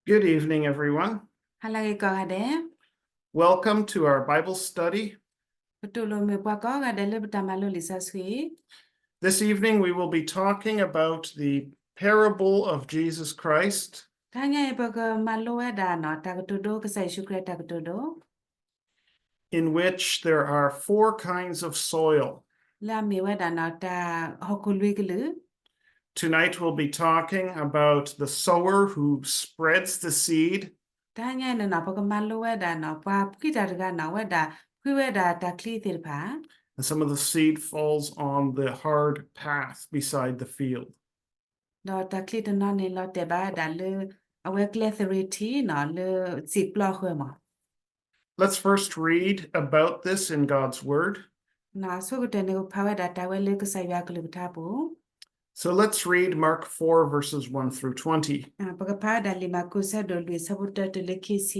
Good evening, everyone. ဟါလၢအဂ့ၤကိးဂၤဒဲး. Welcome to our Bible study. ကတိၤလိာ်မုာ်ပှၤကိးဂၤဒဲးလၢပတၢ်မၤလိလံာ်စီဆှံ. This evening we will be talking about the parable of Jesus Christ. တဟါညါအံၤ ပကမၤလိဝဲဒၣ်နီၤ တၢ်ကတိၤဒိ ကစၢ်ယ့ၣ်ၡူးခရံာ်တၢ်ကတိၤဒိ in which there are four kinds of soil. လၢအမ့ၢ်ဝဲဒၣ်နီၤ တၢ်ဟီၣ်ခိၣ်လွံၢ်ကလုာ်. Tonight we'll be talking about the sower who spreads the seed. တဟါညါအံၤန့ၣ်နီၤ ပကမၤလိဝဲဒၣ်နီၤ ပှၤဖှံတၢ်တဂၤနီၤ အဝဲဒၣ်ဖှံဝဲဒၣ်တၢ်ချံသ့ၣ်တဖၣ် And some of the seed falls on the hard path beside the field. ဒီးတၢ်ချံတနီၤန့ၣ် လီၤတဲာ်ဘၣ်ဝဲဒၣ်လၢ အဝဲကျဲသရ့ၤထံနီၤ လၢစံာ်ပျီဃၢၤမး. Let's first read about this in God's Word. နီၤ အဆိကတၢၢ်န့ၣ် ပဖးဝဲဒၣ်တၢ်ဝဲလၢကစၢ်ယွၤအကလုၢ်ကထါပူၤ. So let's read Mark four, verses one through twenty. ပကဖးဝဲဒၣ်လံာ်မၢ်ကူးဆၢဒိၣ်လွံၢ်ဆၢဖိတၢတုၤလၢခံဆံ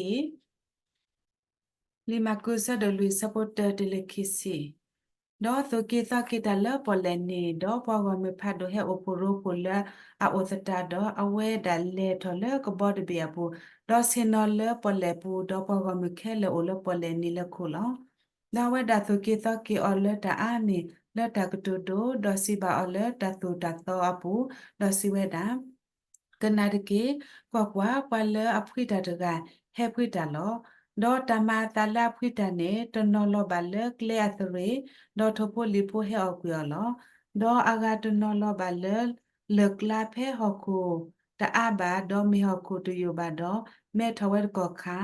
လံာ်မၢ်ကူးဆၢဒိၣ်လွံၢ်ဆၢဖိတၢတုၤလၢခံဆံ. ဒီးသိၣ်က့ၤသီက့ၤတၢ်လၢပီၣ်လဲၣ်န့ၣ်, ဒီးပှၤဂီၢ်မုၢ်ဖးဒိၣ်ဟဲအိၣ်ဖှိၣ်ရိဖှိၣ်လၢအအိၣ်သတးဒီး, အဝဲဒၣ်လဲၤထီၣ်လၢကဘီတဘ့ၣ်အပူၤ, ဒီးဆ့ၣ်နီၤလၢပီၣ်လဲၣ်ပူၤ, ဒီးပှၤဂီၢ်မုၢ်ခဲလၢာ်အိၣ်လၢပီၣ်လဲၣ်န့ၣ်လၢခိလီၤ. ဒီးအဝဲဒၣ်သိၣ်က့ၤသီက့ၤအီၤလၢတၢ်အါမံၤ, လၢတၢ်ကတိၤဒိ, ဒီးစံးဘၣ်အီၤလၢတၢ်သိၣ်တၢ်သီအပူၤ, ဒီးစံးဝဲဒၣ်, ကနၣ်တက့ၢ်, ကွၢ်ကွၢ်, ပှၤလၢအဖှံတၢ်တဂၤဟဲဖှံတၢ်လီၤ. ဒီးတၢ်မၤအသးလၢအဖှံတၢ်န့ၣ် တနီၤလီၤဘၣ်လၢကျဲအသရ့ၤ, ဒီးထိၣ်ဖိလံၣ်ဖိဟဲအီၣ်ကွံာ်အီၤလီၤ. ဒီးအဂၤတနီၤလီၤဘၣ်လၢလၢၢ်ကျါဖဲဟီၣ်ခိၣ်တအါဘၣ်, ဒီးမ့ၢ်ဟီၣ်ခိၣ်တယိာ်ဘၣ်ဒီး, မဲထီၣ်ဝဲတကီၢ်ခါ,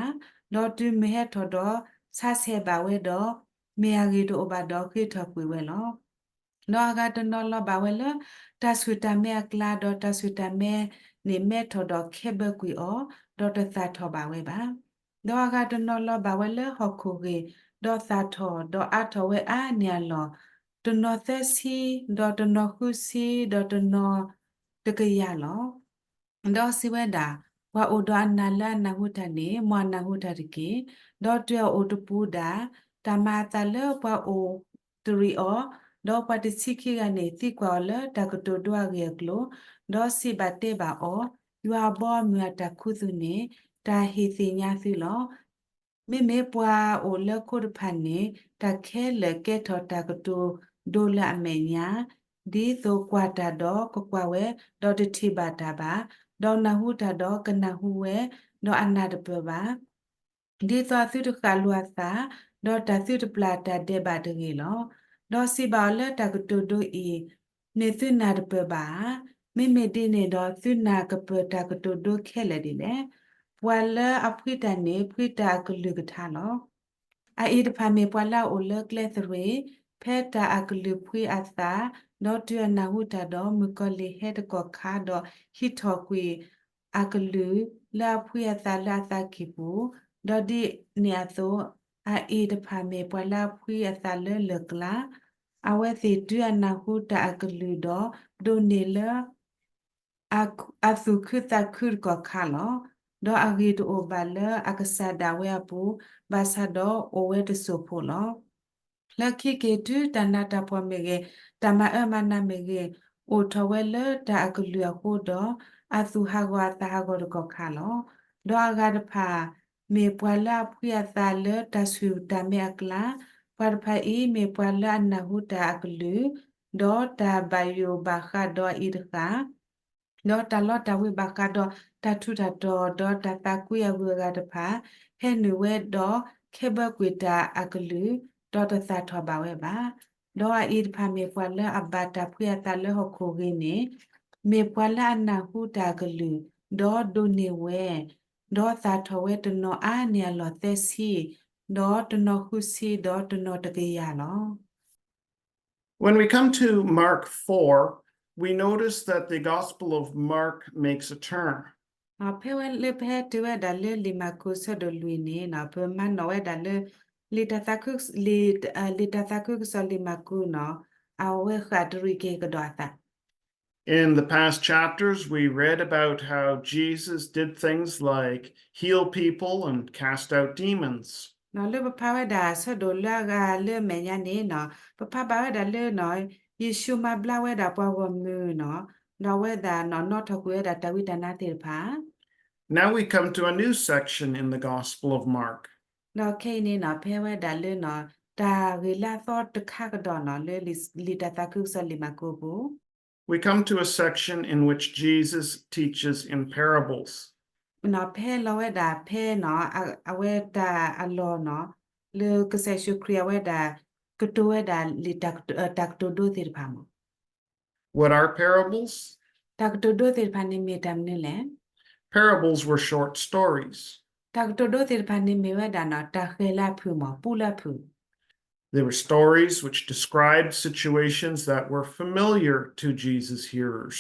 ဒီးတုၤမ့ၢ်ဟဲထီၣ်ဒီး, ဆါဆဲးဘၣ်ဝဲဒီး, မ့ၢ်အဂ့ၢ်တအိၣ်ဘၣ်ဒီး ဃ့ထီၣ်ကွံာ်ဝဲလီၤ. ဒီးအဂၤတနီၤလီၤဘၣ်ဝဲလၢတၢ်ဆူၣ်တၢ်မဲအကျါ, ဒီးတၢ်ဆူၣ်တၢ်မဲန့ၣ် မဲထီၣ်ဒီးခဲဘၢကွံာ်အီၤ, ဒီးတသၣ်ထီၣ်ဘၣ်ဝဲဘၣ်. ဒီးအဂၤတနီၤလီၤဘၣ်ဝဲလၢဟီၣ်ခိၣ်ဂ့ၢ်, ဒီးသၣ်ထီၣ်, ဒီးအါထီၣ်ဝဲအါန့ၢ်အလီၢ်, တနီၤသၢဆံ, ဒီးတနီၤဃုဆံ, ဒီးတနီၤတကယၤလီၤ. ဒီးစံးဝဲဒၣ်, ပှၤအိၣ်ဒီးအနၢ်လၢအနၢ်ဟူတၢ်န့ၣ်, မ်အနၢ်ဟူတၢ်တက့ၢ်. ဒီးတုၤအအိၣ်တပူၤဒၣ်, တၢ်မၤအသးလၢပှၤအိၣ်တရံးအီၤ, ဒီးပှၤတဆံခံဂၤန့ၣ် သံကွၢ်အီၤလၢတၢ်ကတိၤဒိအဂ့ၢ်အကျိၤ, ဒီးစံးဘၣ်တဲဘၣ်အီၤ, ယွၤအဘီအမုၢ်အတၢ်ခူသူၣ်န့ၣ် တၢ်ဟ့ၣ်သ့ၣ်ညါသုလီၤ. မ့မ့ၢ်ပှၤအိၣ်လၢခိတဖၣ်န့ၣ် တၢ်ခဲလၢာ်ကဲထီၣ်တၢ်ကတိၤဒိလၢအမဲာ်ညါ, ဒ်သိးကွၢ်တၢ်ဒီးကကွၢ်ဝဲ, ဒီးတထံၣ်ဘၣ်တၢ်ဘၣ်, ဒီးနၢ်ဟူတၢ်ဒီးကနၢ်ဟူဝဲ, ဒီးအနၢ်တပၢၢ်ဘၣ်. ဒ်သိးအသုတဃၣ်လိာ်အသး, ဒီးတၢ်သုတပျၢ်တၢ်ဒဲးဘးတဂ့ၤလီၤ. ဒီးစံးဘၣ်အီၤလၢတၢ်ကတိၤဒိအံၤ, မ့ၢ်သုနၢ်တပၢၢ်ဘၣ်ဧါ. မ့မ့ၢ်ဒ်န့ၣ်ဒီး သုနၢ်ကပၢၢ်တၢ်ကတိၤဒိခဲလၢာ်ဒ်လဲၣ်. ပှၤလၢအဖှံတၢ်န့ၣ် ဖှံတၢ်အကလုၢ်ကထါလီၤ. အအံၤတဖၣ်မ့ၢ်ပှၤလၢအအိၣ်လၢကျဲသရ့ၤ, ဖဲတၢ်အကလုၢ်ဖှံအသး, ဒီးတုၤအနၢ်ဟူတၢ်ဒီး မုၣ်ကီၤလံၢ်ဟဲတကီၢ်ခါဒီးဟံးထီၣ်ကွံာ်အကလုၢ်လၢအဖှံအသးလၢအသးကံၢ်ပူၤ, ဒီးဒ်န့ၣ်အသိး, အအံၤတဖၣ်မ့ၢ်ပှၤလၢအဖှံအသးလၢလၢၢ်ကျါ, အဝဲသ့ၣ်တုၤအနၢ်ဟူတၢ်အကလုၢ်ဒီး ဒိးန့ၢ်လၢ အသူၣ်ခုသးခုတကီၢ်ခါလီၤ. ဒီးအဂ့ၢ်တအိၣ်ဘၣ်လၢအကစၢ်ဒၣ်ဝဲအပူၤ, ဘၣ်ဆၣ်ဒီးအိၣ်ဝဲတစိၢ်ဖိလီၤ. လၢခံက့ၤတုၤတၢ်နးတၢ်ဖှီၣ်မ့ၢ်ဂ့ၤ, တၢ်မၤအၢမၤနးမ့ၢ်ဂ့ၤ, အိၣ်ထီၣ်ဝဲလၢတၢ်အကလုၢ်အဃိဒီး, အသူၣ်ဟးဂီၤအသးဟးဂီၤတကီၢ်ခါလီၤ. ဒီးအဂၤတဖၣ် မ့ၢ်ပှၤလၢအဖှံအသးလၢတၢ်ဆူၣ်တၢ်မဲအကျါ, ပှၤတဖၣ်အံၤမ့ၢ်ပှၤလၢအနၢ်ဟူတၢ်အကလုၢ်, ဒီးတၢ်ဘၣ်ယိၣ်ဘၣ်ဃးဒီးအအံၤတဃၣ် ဒီးတၢ်လီတၢ်ဝ့ၤဘၣ်ဃးဒီးတၢ်ထူးတၢ်တီၤ, ဒီးတၢ်သးကွံအဂုၤအဂၤတဖၣ်, ဟဲနုာ်ဝဲဒီးခဲဘၢကွံာ်တၢ်အကလုၢ်, ဒီးတသၣ်ထီၣ်ဘၣ်ဝဲဘၣ်. ဒီးအအံၤတဖၣ်မ့ၢ်ပှၤလၢအဘၣ်တၢ်ဖှံအသးလၢဟီၣ်ခိၣ်ဂ့ၤန့ၣ်, မ့ၢ်ပှၤလၢအနၢ်ဟူတၢ်အကလုၢ်, ဒီးဒိးန့ၢ်ဝဲ, ဒီးသၣ်ထီၣ်ဝဲတနီၤအါန့ၢ်အလီၢ်သၢဆံ, ဒီးတနီၤဃုဆံ, ဒီးတနီၤတကယၤလီၤ. When we come to Mark four, we notice that the Gospel of Mark makes a turn. ဖဲဝဲလၢပဟဲတုၤဝဲဒၣ်လၢလံာ်မၢ်ကူးဆၢဒိၣ်လွံၢ်န့ၣ်နီၤ, ပမၤနီၣ်ဝဲဒၣ်လၢ လံာ်တၢ်သးခု, လံာ်, လံာ်တၢ်သးခုကစီၣ်လံာ်မၢ်ကူးနီၤ, အဝဲဃၣ်တရံးက့ၤကဒီးအသး. In the past chapters, we read about how Jesus did things like heal people and cast out demons. လၢပဖးဝဲဒၣ်ဆၢဒိၣ်လၢအဂၤလၢအမဲာ်ညါန့ၣ်နီၤ, ပဖးဘၣ်ဝဲဒၣ်လၢနီၤ, ယ့ၣ်ၡူးမၤဘျါဝဲဒၣ်ပှၤဂီၢ်မုၢ်နီၤ, ဒီးအဝဲဒၣ်နီၤ, နီၣ်ထီၣ်ကွံာ်ဝဲဒၣ်တၢ်ဝံတၢ်နါသ့ၣ်တဖၣ်. Now we come to a new section in the Gospel of Mark. ဒီးခဲအံၤန့ၣ်နီၤ ဖဲဝဲဒၣ်လၢနီၤ တၢ်ဂ့ၢ်လၢအသီတခါကဒီးနီၤ လၢလံာ် လံာ်တၢ်သးခုကစီၣ်လံာ်မၢ်ကူးအပူၤ We come to a section in which Jesus teaches in parables. နီၤ ဖဲလီၤဝဲဒၣ်ဖဲနီၤ အ အဝဲတၢ်အလီၢ်နီၤ လၢကစၢ်ယ့ၣ်ၡူးခရံာ်အဝဲဒၣ် ကတိၤဝဲဒၣ်လံာ်တၢ်ကတိၤ တၢ်ကတိၤဒိသ့ၣ်တဖၣ်မး What are parables? တၢ်ကတိၤဒိသ့ၣ်တဖၣ်န့ၣ်မ့ၢ်တၢ်မနုၤလဲၣ် Parables were short stories. တၢ်ကတိၤဒိသ့ၣ်တဖၣ်န့ၣ်မ့ၢ်ဝဲဒၣ်နီၤ တၢ်ဃဲၤလၢအဖုၣ်မး ပူလၢအဖုၣ် They were stories which described situations that were familiar to Jesus' hearers.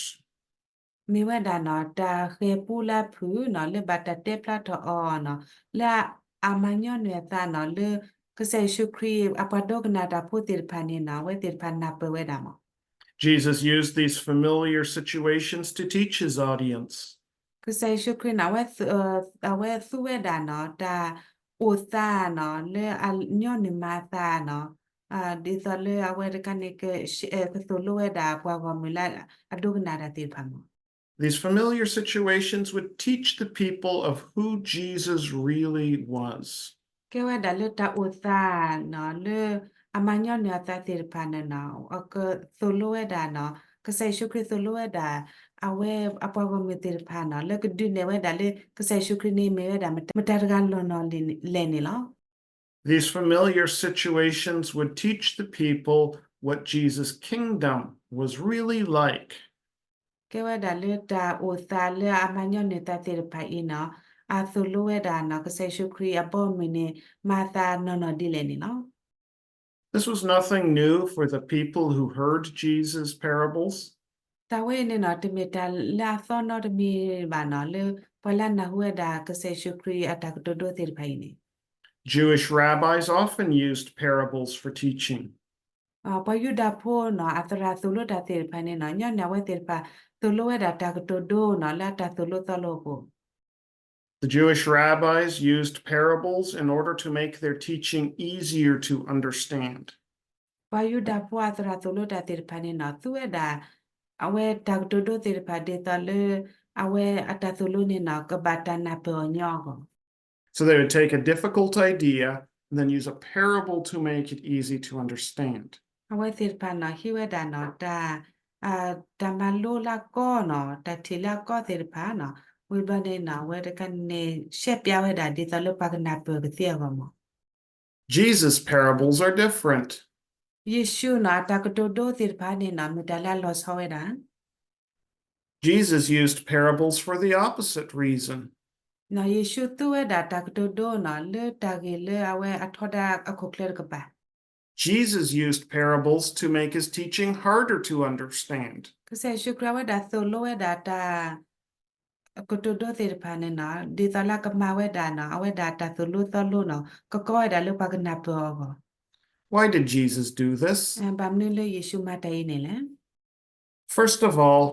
မ့ၢ်ဝဲဒၣ်နီၤ တၢ်ဃဲၤပူလၢအဖုၣ်နီၤ လၢဘၣ်တၢ်တဲဖျါထီၣ်အီၤနီၤ လၢအမၤညီနုၢ်အသးနီၤ လၢကစၢ်ယ့ၣ်ၡူးခရံာ်အပှၤဒိကနၣ်တၢ်ဖိသ့ၣ်တဖၣ်န့ၣ်နီၤ အဝဲသ့ၣ်တဖၣ်နၢ်ပၢၢ်ဝဲဒၣ်မး Jesus used these familiar situations to teach his audience. ကစၢ်ယ့ၣ်ၡူးခရံာ်န့ၣ် အဝဲသူ အဝဲသူဝဲဒၣ်နီၤ တၢ်အိၣ်သးနီၤ လၢအညီနုၢ်မၤအသးနီၤ ဒ်သိးလၢအဝဲတခါန့ၣ် ကသိၣ်လိဝဲဒၣ်ပှၤဂီၢ်မုၢ်လၢအဒိကနၣ်တၢ်သ့ၣ်တဖၣ်မး These familiar situations would teach the people of who Jesus really was. ကဲဝဲဒၣ်လၢတၢ်အိၣ်သးနီၤ လၢအမၤညီနုၢ်အသးသ့ၣ်တဖၣ်န့ၣ်နီၤ အကသိၣ်လိဝဲဒၣ်နီၤ ကစၢ်ယ့ၣ်ၡူးခရံာ်သိၣ်လိဝဲဒၣ် အဝဲအပှၤဂီၢ်မုၢ်သ့ၣ်တဖၣ်နီၤ လၢကဒုးနဲၣ်ဝဲဒၣ်လၢ ကစၢ်ယ့ၣ်ၡူးခရံာ်န့ၣ်မ့ၢ်ဝဲဒၣ် မတၤတဂၤလီၤနီၤလဲၣ်န့ၣ်လီၤ. These familiar situations would teach the people what Jesus' kingdom was really like. ကဲဝဲဒၣ်လၢတၢ်အိၣ်သးလၢအမၤညီနုၢ်သးသ့ၣ်တဖၣ်အံၤနီၤ အသိၣ်လိဝဲဒၣ်နီၤ ကစၢ်ယ့ၣ်ၡူးခရံာ်အဘီအမုၢ်န့ၣ် မၤသးနီၢ်နီၢ်ဒ်လဲၣ်န့ၣ်လီၤ. This was nothing new for the people who heard Jesus' parables. တၢ်ဝဲအံၤန့ၣ်နီၤ တမ့ၢ်တၢ်လၢအသီနီတမံၤဘၣ်နီၤ လၢပှၤလၢအနၢ်ဟူဝဲဒၣ်ကစၢ်ယ့ၣ်ၡူးခရံာ်အတၢ်ကတိၤဒိသ့ၣ်တဖၣ်အံၤန့ၣ် Jewish rabbis often used parables for teaching. ပှၤယူဒၤဖိနီၤ အသရၣ်သိၣ်လိတၢ်သ့ၣ်တဖၣ်န့ၣ်နီၤ ညီနုၢ်အဝဲသ့ၣ်တဖၣ် သိၣ်လိဝဲဒၣ်တၢ်ကတိၤဒိနီၤ လၢအတၢ်သိၣ်လိသီလိအပူၤ The Jewish rabbis used parables in order to make their teaching easier to understand. ပှၤယူဒၤဖိအသရၣ်သိၣ်လိတၢ်သ့ၣ်တဖၣ်န့ၣ်နီၤ သူဝဲဒၣ် အဝဲတၢ်ကတိၤဒိသ့ၣ်တဖၣ်ဒ်သိးလၢ အဝဲအတၢ်သိၣ်လိန့ၣ်နီၤ ကဘၣ်တၢ်နၢ်ပၢၢ်အီၤညီအဂီၢ် So they would take a difficult idea and then use a parable to make it easy to understand. အဝဲသ့ၣ်တဖၣ်နီၤ ဟံးဝဲဒၣ်နီၤ တၢ် တၢ်မၤလိလၢအကီနီၤ တၢ်ထံၣ်လၢအကီသ့ၣ်တဖၣ်နီၤ ဝံၤဘျီန့ၣ်နီၤ အဝဲတခါန့ၣ် ရှဲပျးဝဲဒၣ်ဒ်သိးလၢပှၤကနၢ်ပၢၢ်ကသ့အဂီၢ်မး Jesus' parables are different. ယ့ၣ်ၡူးနီၤ အတၢ်ကတိၤဒိသ့ၣ်တဖၣ်န့ၣ်နီၤ မ့ၢ်တၢ်လၢအလီၤဆီဝဲဒၣ် Jesus used parables for the opposite reason. နီၤ ယ့ၣ်ၡူးသူဝဲဒၣ်တၢ်ကတိၤဒိနီၤ လၢတၢ်ဂ့ၢ်လၢအဝဲအထီဒါအခိၣ်ချၢတကပၤ Jesus used parables to make his teaching harder to understand. ကစၢ်ယ့ၣ်ၡူးခရံာ်အဝဲဒၣ်သိၣ်လိဝဲဒၣ်တၢ် ကတိၤဒိသ့ၣ်တဖၣ်န့ၣ်နီၤ ဒ်သိးလၢကမၤဝဲဒၣ်နီၤ အဝဲဒၣ်တၢ်သိၣ်လိသီလိနီၤ ကကီဝဲဒၣ်လၢပှၤကနၢ်ပၢၢ်အီၤအဂီၢ် Why did Jesus do this? ဘၣ်မနုၤလၢယ့ၣ်ၡူးမၤတၢ်အံၤန့ၣ်လဲၣ် First of all,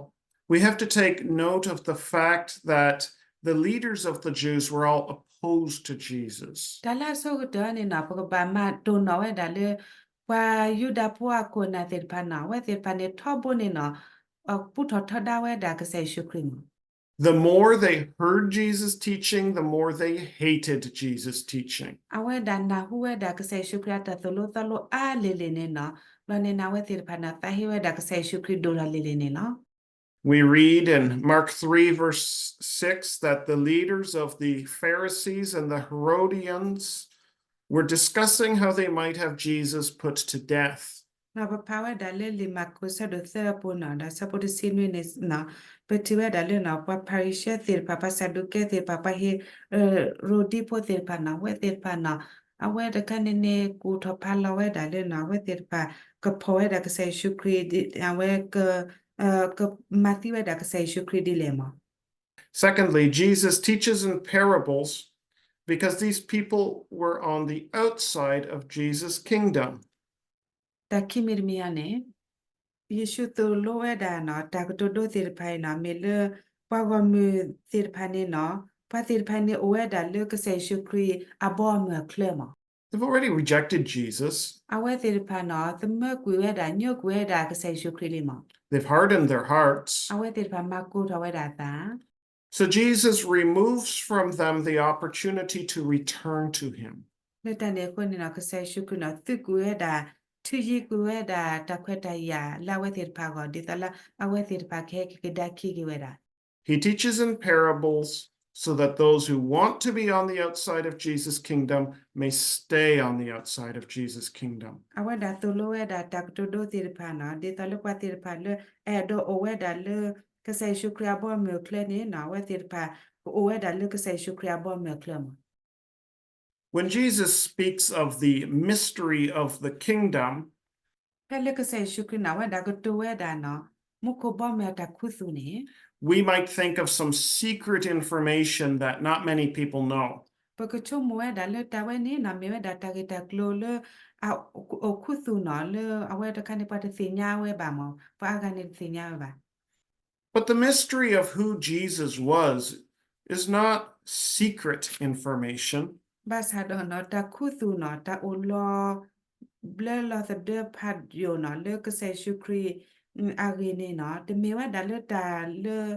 we have to take note of the fact that the leaders of the Jews were all opposed to Jesus. တၢ်လၢအဆိကတၢၢ်န့ၣ်နီၤ ပကဘၣ်မၤတိၢ်နီၣ်ဝဲဒၣ်လၢ ပှၤယူဒၤဖိအခိၣ်အနၢ်သ့ၣ်တဖၣ်နီၤ အဝဲသ့ၣ်တဖၣ်န့ၣ် ထီဘိန့ၣ်နီၤ ပူထီၣ်ထီဒါဝဲဒၣ်ကစၢ်ယ့ၣ်ၡူးခရံာ်မး The more they heard Jesus teaching, the more they hated Jesus teaching. အဝဲဒၣ်နၢ်ဟူဝဲဒၣ်ကစၢ်ယ့ၣ်ၡူးခရံာ်အတၢ်သိၣ်လိသီလိအါလံၤလံၤန့ၣ်နီၤ ဘျီန့ၣ်နီၤ အဝဲသ့ၣ်တဖၣ်န့ၣ် သးဟ့ဝဲဒၣ်ကစၢ်ယ့ၣ်ၡူးခရံာ်ဒိၣ်ထီၣ်လံၤလံၤန့ၣ်လီၤ. We read in Mark three, verse six, that the leaders of the Pharisees and the Herodians were discussing how they might have Jesus put to death. ပဖးဝဲဒၣ်လၢလံာ်မၢ်ကူးဆၢဒိၣ်သၢအပူၤနီၤ ဒီးဆၢဖိတဆံနွံန့ၣ် ပထံၣ်ဝဲဒၣ်လၢနီၤ ပှၤဖၤရံၤၡဲသ့ၣ်တဖၣ် ပှၤစၤဒူးကဲသ့ၣ်တဖၣ် ပှၤဟ့ရိၣ်ဒံဖိသ့ၣ်တဖၣ်နီၤ အဝဲသ့ၣ်တဖၣ်နီၤ အဝဲတခါန့ၣ်န့ၣ် ကူၣ်ထီၣ်ဖးလီၤဝဲဒၣ်လၢနီၤ အဝဲသ့ၣ်တဖၣ် ကဖီၣ်ဝဲဒၣ်ကစၢ်ယ့ၣ်ၡူးခရံာ် အဝဲ ကမၤသံဝဲဒၣ်ကစၢ်ယ့ၣ်ၡူးခရံာ်ဒ်လဲၣ်မး Secondly, Jesus teaches in parables because these people were on the outside of Jesus' kingdom. တၢ်ခံမံၤတမံၤအံၤန့ၣ် ယ့ၣ်ၡူးသိၣ်လိဝဲဒၣ်နီၤ တၢ်ကတိၤဒိသ့ၣ်တဖၣ်အံၤနီၤ မ့ၢ်လၢ ပှၤဂီၢ်မုၢ်သ့ၣ်တဖၣ်န့ၣ်နီၤ ပှၤသ့ၣ်တဖၣ်န့ၣ်အိၣ်ဝဲဒၣ်လၢကစၢ်ယ့ၣ်ၡူးခရံာ်အဘီအမုၢ်အချၢမး They've already rejected Jesus. အဝဲသ့ၣ်တဖၣ်နီၤ သမၢကွံာ်ဝဲဒၣ် ညိကွံာ်ဝဲဒၣ်ကစၢ်ယ့ၣ်ၡူးခရံာ်လံမး They've hardened their hearts. အဝဲသ့ၣ်တဖၣ်မၤကိၢ်ထီၣ်ဝဲဒၣ်အသး So Jesus removes from them the opportunity to return to him. လၢတၢ်န့ၣ်အဃိန့ၣ်နီၤ ကစၢ်ယ့ၣ်ၡူးခရံာ်နီၤ သုးကွံာ်ဝဲဒၣ် ထုးယံၤကွံာ်ဝဲဒၣ်တၢ်ခွဲးတၢ်ယာ်လၢအဝဲသ့ၣ်တဖၣ်အဂီၢ် ဒ်သိးလၢအဝဲသ့ၣ်တဖၣ်ကဟဲက့ၤကဒါခံက့ၤဝဲဒၣ် He teaches in parables so that those who want to be on the outside of Jesus' kingdom may stay on the outside of Jesus' kingdom. အဝဲဒၣ်သိၣ်လိဝဲဒၣ်တၢ်ကတိၤဒိသ့ၣ်တဖၣ်နီၤ ဒ်သိးလၢပှၤသ့ၣ်တဖၣ်လၢ အဲၣ်ဒိးအိၣ်ဝဲဒၣ်လၢ ကစၢ်ယ့ၣ်ၡူးခရံာ်အဘီအမုၢ်အချၢန့ၣ်နီၤ အဝဲသ့ၣ်တဖၣ် ကအိၣ်ဝဲဒၣ်လၢကစၢ်ယ့ၣ်ၡူးခရံာ်အဘီအမုၢ်အချၢမး When Jesus speaks of the mystery of the kingdom, ဖဲလၢကစၢ်ယ့ၣ်ၡူးခရံာ်န့ၣ် အဝဲဒၣ်ကတိၤဝဲဒၣ်နီၤ မူခိၣ်ဘီမုၢ်အတၢ်ခူသူၣ်န့ၣ် we might think of some secret information that not many people know. ပကဆိကမိၣ်ဝဲဒၣ်လၢတၢ်ဝဲန့ၣ်နီၤ မ့ၢ်ဝဲဒၣ်တၢ်ဂ့ၢ်တၢ်ကျိၤလၢ အအိၣ်ခူသူၣ်နီၤ လၢအဝဲတခါန့ၣ် ပှၤတသ့ၣ်ညါဝဲဘၣ်မး ပှၤအါဂၤန့ၣ်တသ့ၣ်ညါဝဲဘၣ် But the mystery of who Jesus was is not secret information. ဘၣ်ဆၣ်ဒီးနီၤ တၢ်ခူသူၣ်နီၤ တၢ်အိၣ်လီၤ ဘျၢလီၤသဒၢဖးဒိၣ်နီၤ လၢကစၢ်ယ့ၣ်ၡူးခရံာ်အဂ့ၢ်န့ၣ်နီၤ တမ့ၢ်ဝဲဒၣ်လၢတၢ်လၢ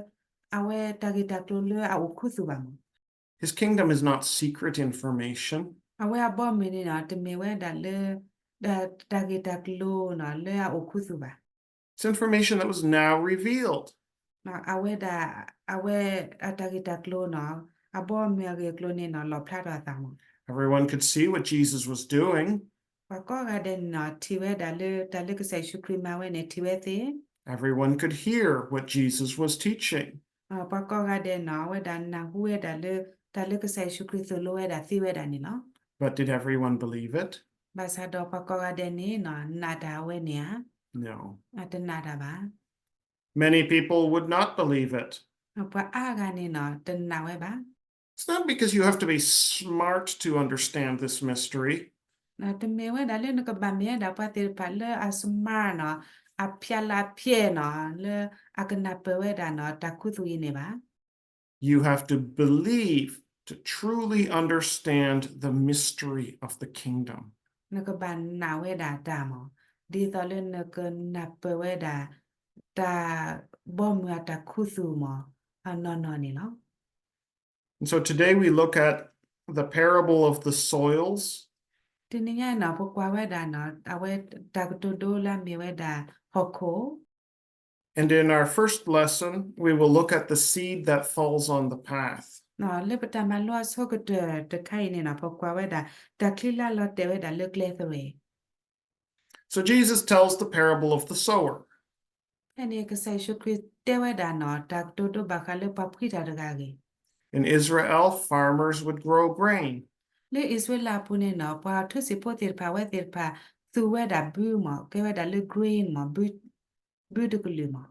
အဝဲတၢ်ဂ့ၢ်တၢ်ကျိၤလၢအအိၣ်ခူသူၣ်ဘၣ်မး His kingdom is not secret information. အဝဲအဘီအမုၢ်န့ၣ်နီၤ တမ့ၢ်ဝဲဒၣ်လၢ တၢ်ဂ့ၢ်တၢ်ကျိၤနီၤ လၢအအိၣ်ခူသူၣ်ဘၣ် It's information that was now revealed. အဝဲဒၣ် အဝဲအတၢ်ဂ့ၢ်တၢ်ကျိၤနီၤ အဘီအမုၢ်အဂ့ၢ်အကျိၤန့ၣ်နီၤ လီၣ်ဖျါထီၣ်အသးမး Everyone could see what Jesus was doing. ပှၤကိးဂၤဒဲးန့ၣ်နီၤ ထံၣ်ဝဲဒၣ်လၢ တၢ်လၢကစၢ်ယ့ၣ်ၡူးခရံာ်မၤဝဲန့ၣ် ထံၣ်ဝဲသ့ Everyone could hear what Jesus was teaching. ပှၤကိးဂၤဒဲးနီၤ အဝဲဒၣ်နၢ်ဟူဝဲဒၣ်လၢ တၢ်လၢကစၢ်ယ့ၣ်ၡူးခရံာ်သိၣ်လိဝဲဒၣ်သ့ဝဲဒၣ်န့ၣ်လီၤ But did everyone believe it? ဘၣ်ဆၣ်ဒီးပှၤကိးဂၤဒဲးန့ၣ်နီၤ နာ်တၢ်အဝဲန့ၣ်ဧါ No. အတနာ်တၢ်ဘၣ် Many people would not believe it. ပှၤအါဂၤန့ၣ်နီၤ တနာ်ဝဲဘၣ် It's not because you have to be smart to understand this mystery. တမ့ၢ်ဝဲဒၣ်လၢနကဘၣ်မ့ၢ်ဝဲဒၣ်ပှၤသ့ၣ်တဖၣ်လၢအ smart နီၤ အဖျါလၢအဖျဲၣ်နီၤ လၢအကနၢ်ပၢၢ်ဝဲဒၣ်နီၤ တၢ်ခူသူၣ်အံၤန့ၣ်ဘၣ် You have to believe to truly understand the mystery of the kingdom. နကဘၣ်နာ်ဝဲဒၣ်တၢ်မး ဒ်သိးလၢနကနၢ်ပၢၢ်ဝဲဒၣ် တၢ်ဘီမုၢ်အတၢ်ခူသူၣ်မး အနီၢ်နီၢ်န့ၣ်လီၤ And so today we look at the parable of the soils. တနံၤညါအံၤနီၤ ပကွၢ်ဝဲဒၣ်နီၤ အဝဲတၢ်ကတိၤဒိလၢအမ့ၢ်ဝဲဒၣ်ဟီၣ်ခိၣ် And in our first lesson, we will look at the seed that falls on the path. လၢပတၢ်မၤလိအဆိကတၢၢ်တခါအံၤန့ၣ်နီၤ ပကွၢ်ဝဲဒၣ် တၢ်ချံလၢအလီၤတဲာ်ဝဲဒၣ်လၢကျဲသဝဲ So Jesus tells the parable of the sower. ဖဲန့ၣ်ကစၢ်ယ့ၣ်ၡူးခရံာ်တဲဝဲဒၣ်နီၤ တၢ်ကတိၤဒိဘၣ်ဃးလၢပှၤဖှံတၢ်တဂၤအဂ့ၢ် In Israel, farmers would grow grain. လၢအံၣ်စရ့လးအပူၤန့ၣ်နီၤ ပှၤထူစံာ်ဖိသ့ၣ်တဖၣ် အဝဲသ့ၣ်တဖၣ် သူဝဲဒၣ်ဘုမး ကဲဝဲဒၣ်လၢ grain မး ဘုတကလုာ်မး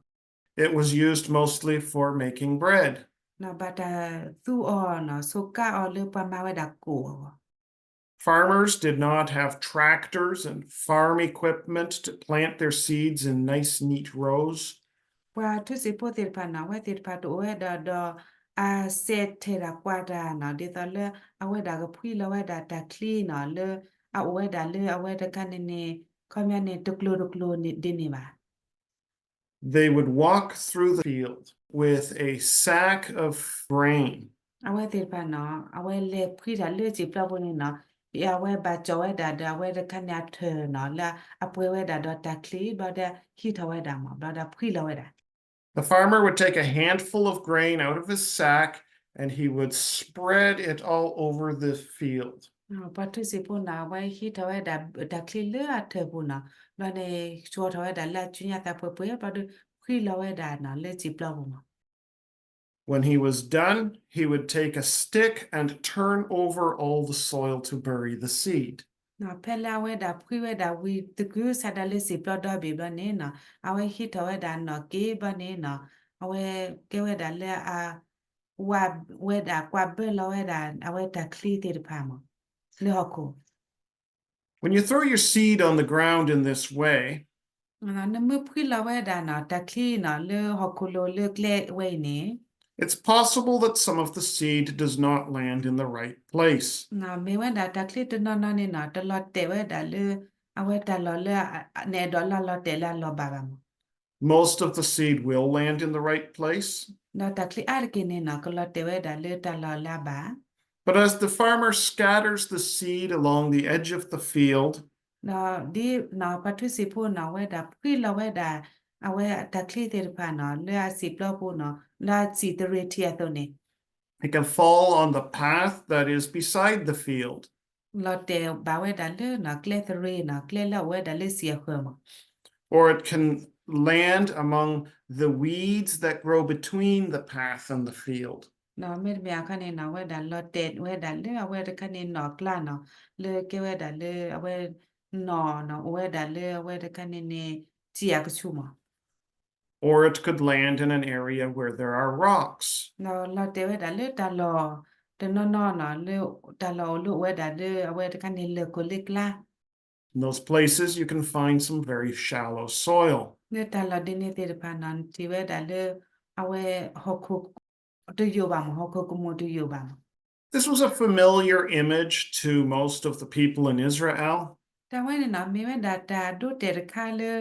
It was used mostly for making bread. ဘၣ်တၢ်သူအီၤနီၤ ဆိးကါအီၤလၢပှၤမၤဝဲဒၣ်ကိၣ်အဂီၢ် Farmers did not have tractors and farm equipment to plant their seeds in nice, neat rows. ပှၤထူစံးဖိသ့ၣ်တဖၣ်န့ၣ် အဝဲသ့ၣ်တဖၣ်တအိၣ်ဝဲဒၣ်ဒီး အစဲးထဲးတၢ်ကွၢ်တၢ်နီၤ ဒ်သိးလၢအဝဲဒၣ်ကဖှံလီၤဝဲဒၣ်တၢ်ချံနီၤ လၢအအိၣ်ဝဲဒၣ်လၢအဝဲတခါန့ၣ်န့ၣ် ခီပညီန့ၣ် တကျိၤတကျိၤဒ်န့ၣ်ဘၣ် They would walk through the field with a sack of grain. အဝဲသ့ၣ်တဖၣ်နီၤ အဝဲလဲၤဖှံတၢ်လၢစံာ်ပျီပူၤန့ၣ်နီၤ အဝဲဘၣ်ကၠီၣ်ဝဲဒၣ်ဒီးအဝဲတခါန့ၣ်အထၢၣ်နီၤ လၢအပှဲၤဝဲဒၣ်ဒီးတၢ်ချံ ဘျီဒီးဟံးထီၣ်ဝဲဒၣ်မး ဘျီဒီးဖှံလီၤဝဲဒၣ် The farmer would take a handful of grain out of his sack and he would spread it all over the field. ပှၤထူစံးဖိန့ၣ် အဝဲဟံးထီၣ်ဝဲဒၣ်တၢ်ချံလၢအထၢၣ်ပူၤနီၤ ဘျီန့ၣ် ကၠီၣ်ထီၣ်ဝဲဒၣ်လၢအစုညါသးပှဲၤပှဲၤ ဘျီဒီးဖှံလီၤဝဲဒၣ်နီၤ လၢစံာ်ပျီပူၤမး When he was done, he would take a stick and turn over all the soil to bury the seed. ဖဲလၢအဝဲဒၣ်ဖှံဝဲဒၣ်ဝံၤသကုၤဆးဒးလၢစံာ်ပျီဒီဘ့ၣ်ဘျီန့ၣ်နီၤ အဝဲဟံးထီၣ်ဝဲဒၣ်နီၣ်က့ဘျီန့ၣ်နီၤ အဝဲကဲဝဲဒၣ်လၢအ ဝဲဒၣ်ကွၢ်ဘၢလီၤဝဲဒၣ် အဝဲတၢ်ချံသ့ၣ်တဖၣ်မး လၢဟီၣ်ခိၣ် When you throw your seed on the ground in this way, နမ့ၢ်ဖှံလီၤဝဲဒၣ်နီၤ တၢ်ချံနီၤ လၢဟီၣ်ခိၣ်လိၤလၢကျဲဝဲအံၤန့ၣ် it's possible that some of the seed does not land in the right place. မ့ၢ်ဝဲဒၣ်တၢ်ချံတနီၤနီၤန့ၣ်နီၤ တလီၤတဲာ်ဝဲဒၣ်လၢ အဝဲတၢ်လီၢ်လၢ နအဲၣ်ဒိးလၢအလီၤတဲာ်လၢအလီၢ်ဘၣ်ဘၣ်မး Most of the seed will land in the right place. ဒီးတၢ်ချံအါတက့ၢ်န့ၣ်နီၤ ကလီၤတဲာ်ဝဲဒၣ်လၢတၢ်လီၢ်လၢအဘၣ် But as the farmer scatters the seed along the edge of the field, ဒီးဒ်နီၤ ပှၤထူစံာ်ဖိနီၤ အဝဲဒၣ်ဖှံလီၤဝဲဒၣ် အဝဲတၢ်ချံသ့ၣ်တဖၣ်နီၤ လၢအစံာ်ပျီပူၤနီၤ လၢအစံာ်သရ့ၤထံအသိးန့ၣ် it can fall on the path that is beside the field. လီၤတဲာ်ဘၣ်ဝဲဒၣ်လၢနီၤ ကျဲသရ့ၤနီၤ ကျဲလၢအအိၣ်ဝဲဒၣ်လၢစံာ်အဃၢၤမး Or it can land among the weeds that grow between the path and the field. နီၤ မ့တမ့ၢ်အခါန့ၣ်နီၤ အဝဲဒၣ်လီၤတဲာ်ဝဲဒၣ်လၢအဝဲတခါန့ၣ်နီၣ်ကျါနီၤ လၢကဲဝဲဒၣ်လၢအဝဲနီၣ်နီၤ အိၣ်ဝဲဒၣ်လၢအဝဲတခါန့ၣ်န့ၣ် စံာ်အကဆူၣ်မး Or it could land in an area where there are rocks. နီၤ လီၤတဲာ်ဝဲဒၣ်လၢတၢ်လီၢ်တနီၤနီၤနီၤ လၢတၢ်လီၢ်အိၣ်လၢအိၣ်ဝဲဒၣ်လၢအဝဲတခါန့ၣ်လၢၢ်ခိၣ်လၢကျါ In those places, you can find some very shallow soil. လၢတၢ်လီၢ်ဒ်န့ၣ်သ့ၣ်တဖၣ်နီၤ နထံၣ်ဝဲဒၣ်လၢ အဝဲဟီၣ်ခိၣ်တယိာ်ဘၣ်မး ဟီၣ်ခိၣ်ကမူၣ်တယိာ်ဘၣ်မး This was a familiar image to most of the people in Israel. တၢ်ဝဲန့ၣ်နီၤ မ့ၢ်ဝဲဒၣ်တၢ်ဒိတဲာ်တခါလၢ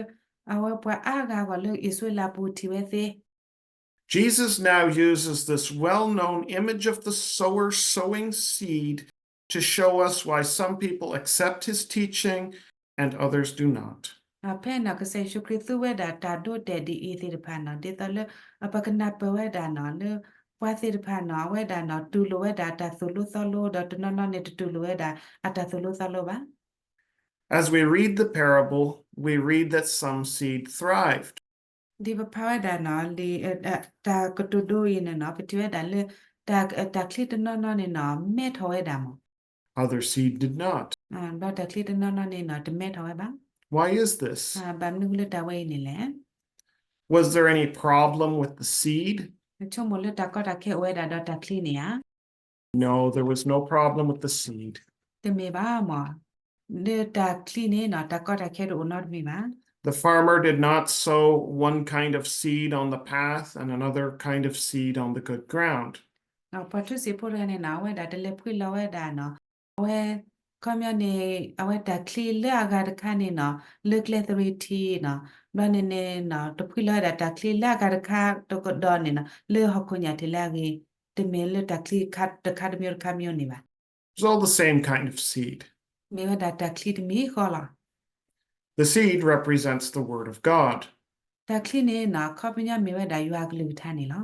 အဝဲပှၤအါဂၤဂီၢ်လၢအံၣ်စရ့လးပူၤထံၣ်ဝဲသ့ Jesus now uses this well-known image of the sower sowing seed to show us why some people accept his teaching and others do not. ဖဲနီၤ ကစၢ်ယ့ၣ်ၡူးခရံာ်သူဝဲဒၣ်တၢ်ဒိတဲာ်ဒ်အံၤသ့ၣ်တဖၣ်နီၤ ဒ်သိးလၢ ပကနၢ်ပၢၢ်ဝဲဒၣ်နီၤ လၢပှၤသ့ၣ်တဖၣ်နီၤ အဝဲဒၣ်နီၤ တူၢ်လိာ်ဝဲဒၣ်အတၢ်သိၣ်လိသီလိ ဒီးတနီၤနီၤန့ၣ် တတူၢ်လိာ်ဝဲဒၣ်အတၢ်သိၣ်လိသီလိဘၣ် As we read the parable, we read that some seed thrived. ဒ်ပဖးဝဲဒၣ်နီၤ လံာ် တၢ်ကတိၤဒိအံၤန့ၣ်နီၤ ပထံၣ်ဝဲဒၣ်လၢ တၢ်ချံတနီၤနီၤန့ၣ်နီၤ မဲထီၣ်ဝဲဒၣ်မး Other seed did not. ဒီးတၢ်ချံတနီၤနီၤန့ၣ်နီၤ တမဲထီၣ်ဝဲဘၣ် Why is this? ဘၣ်မနုၤဃိလၢတၢ်ဝဲအံၤန့ၣ်လဲၣ် Was there any problem with the seed? နဆိကမိၣ်လၢတၢ်ကီတၢ်ခဲအိၣ်ဝဲဒၣ်ဒီးတၢ်ချံန့ၣ်ဧါ No, there was no problem with the seed. တမ့ၢ်ဘၣ်မး လၢတၢ်ချံန့ၣ်နီၤ တၢ်ကီတၢ်ခဲတအိၣ်နီတမံၤဘၣ် The farmer did not sow one kind of seed on the path and another kind of seed on the good ground. ပှၤထူစံာ်ဖိတဂၤန့ၣ်နီၤ အဝဲဒၣ်တလဲၤဖှံလီၤဝဲဒၣ်နီၤ အဝဲ ခီပညီန့ၣ် အဝဲတၢ်ချံလၢအဂၤတခါန့ၣ်နီၤ လၢကျဲသရ့ၤထံနီၤ ဘျီန့ၣ်န့ၣ်နီၤ တဖှံလီၤဝဲဒၣ်တၢ်ချံလၢအဂၤတခါတကဒီးန့ၣ်နီၤ လၢဟီၣ်ခိၣ်ညၣ်ထံးလၢအဂ့ၤ တမ့ၢ်လၢတၢ်ချံတခါတမျိုးတခါမျိုးန့ၣ်ဘၣ် It's all the same kind of seed. မ့ၢ်ဝဲဒၣ်တၢ်ချံတမံၤဃီလီၤ The seed represents the word of God. တၢ်ချံန့ၣ်နီၤ ခီပညီမ့ၢ်ဝဲဒၣ်ယွၤအကလုၢ်ကထါန့ၣ်လီၤ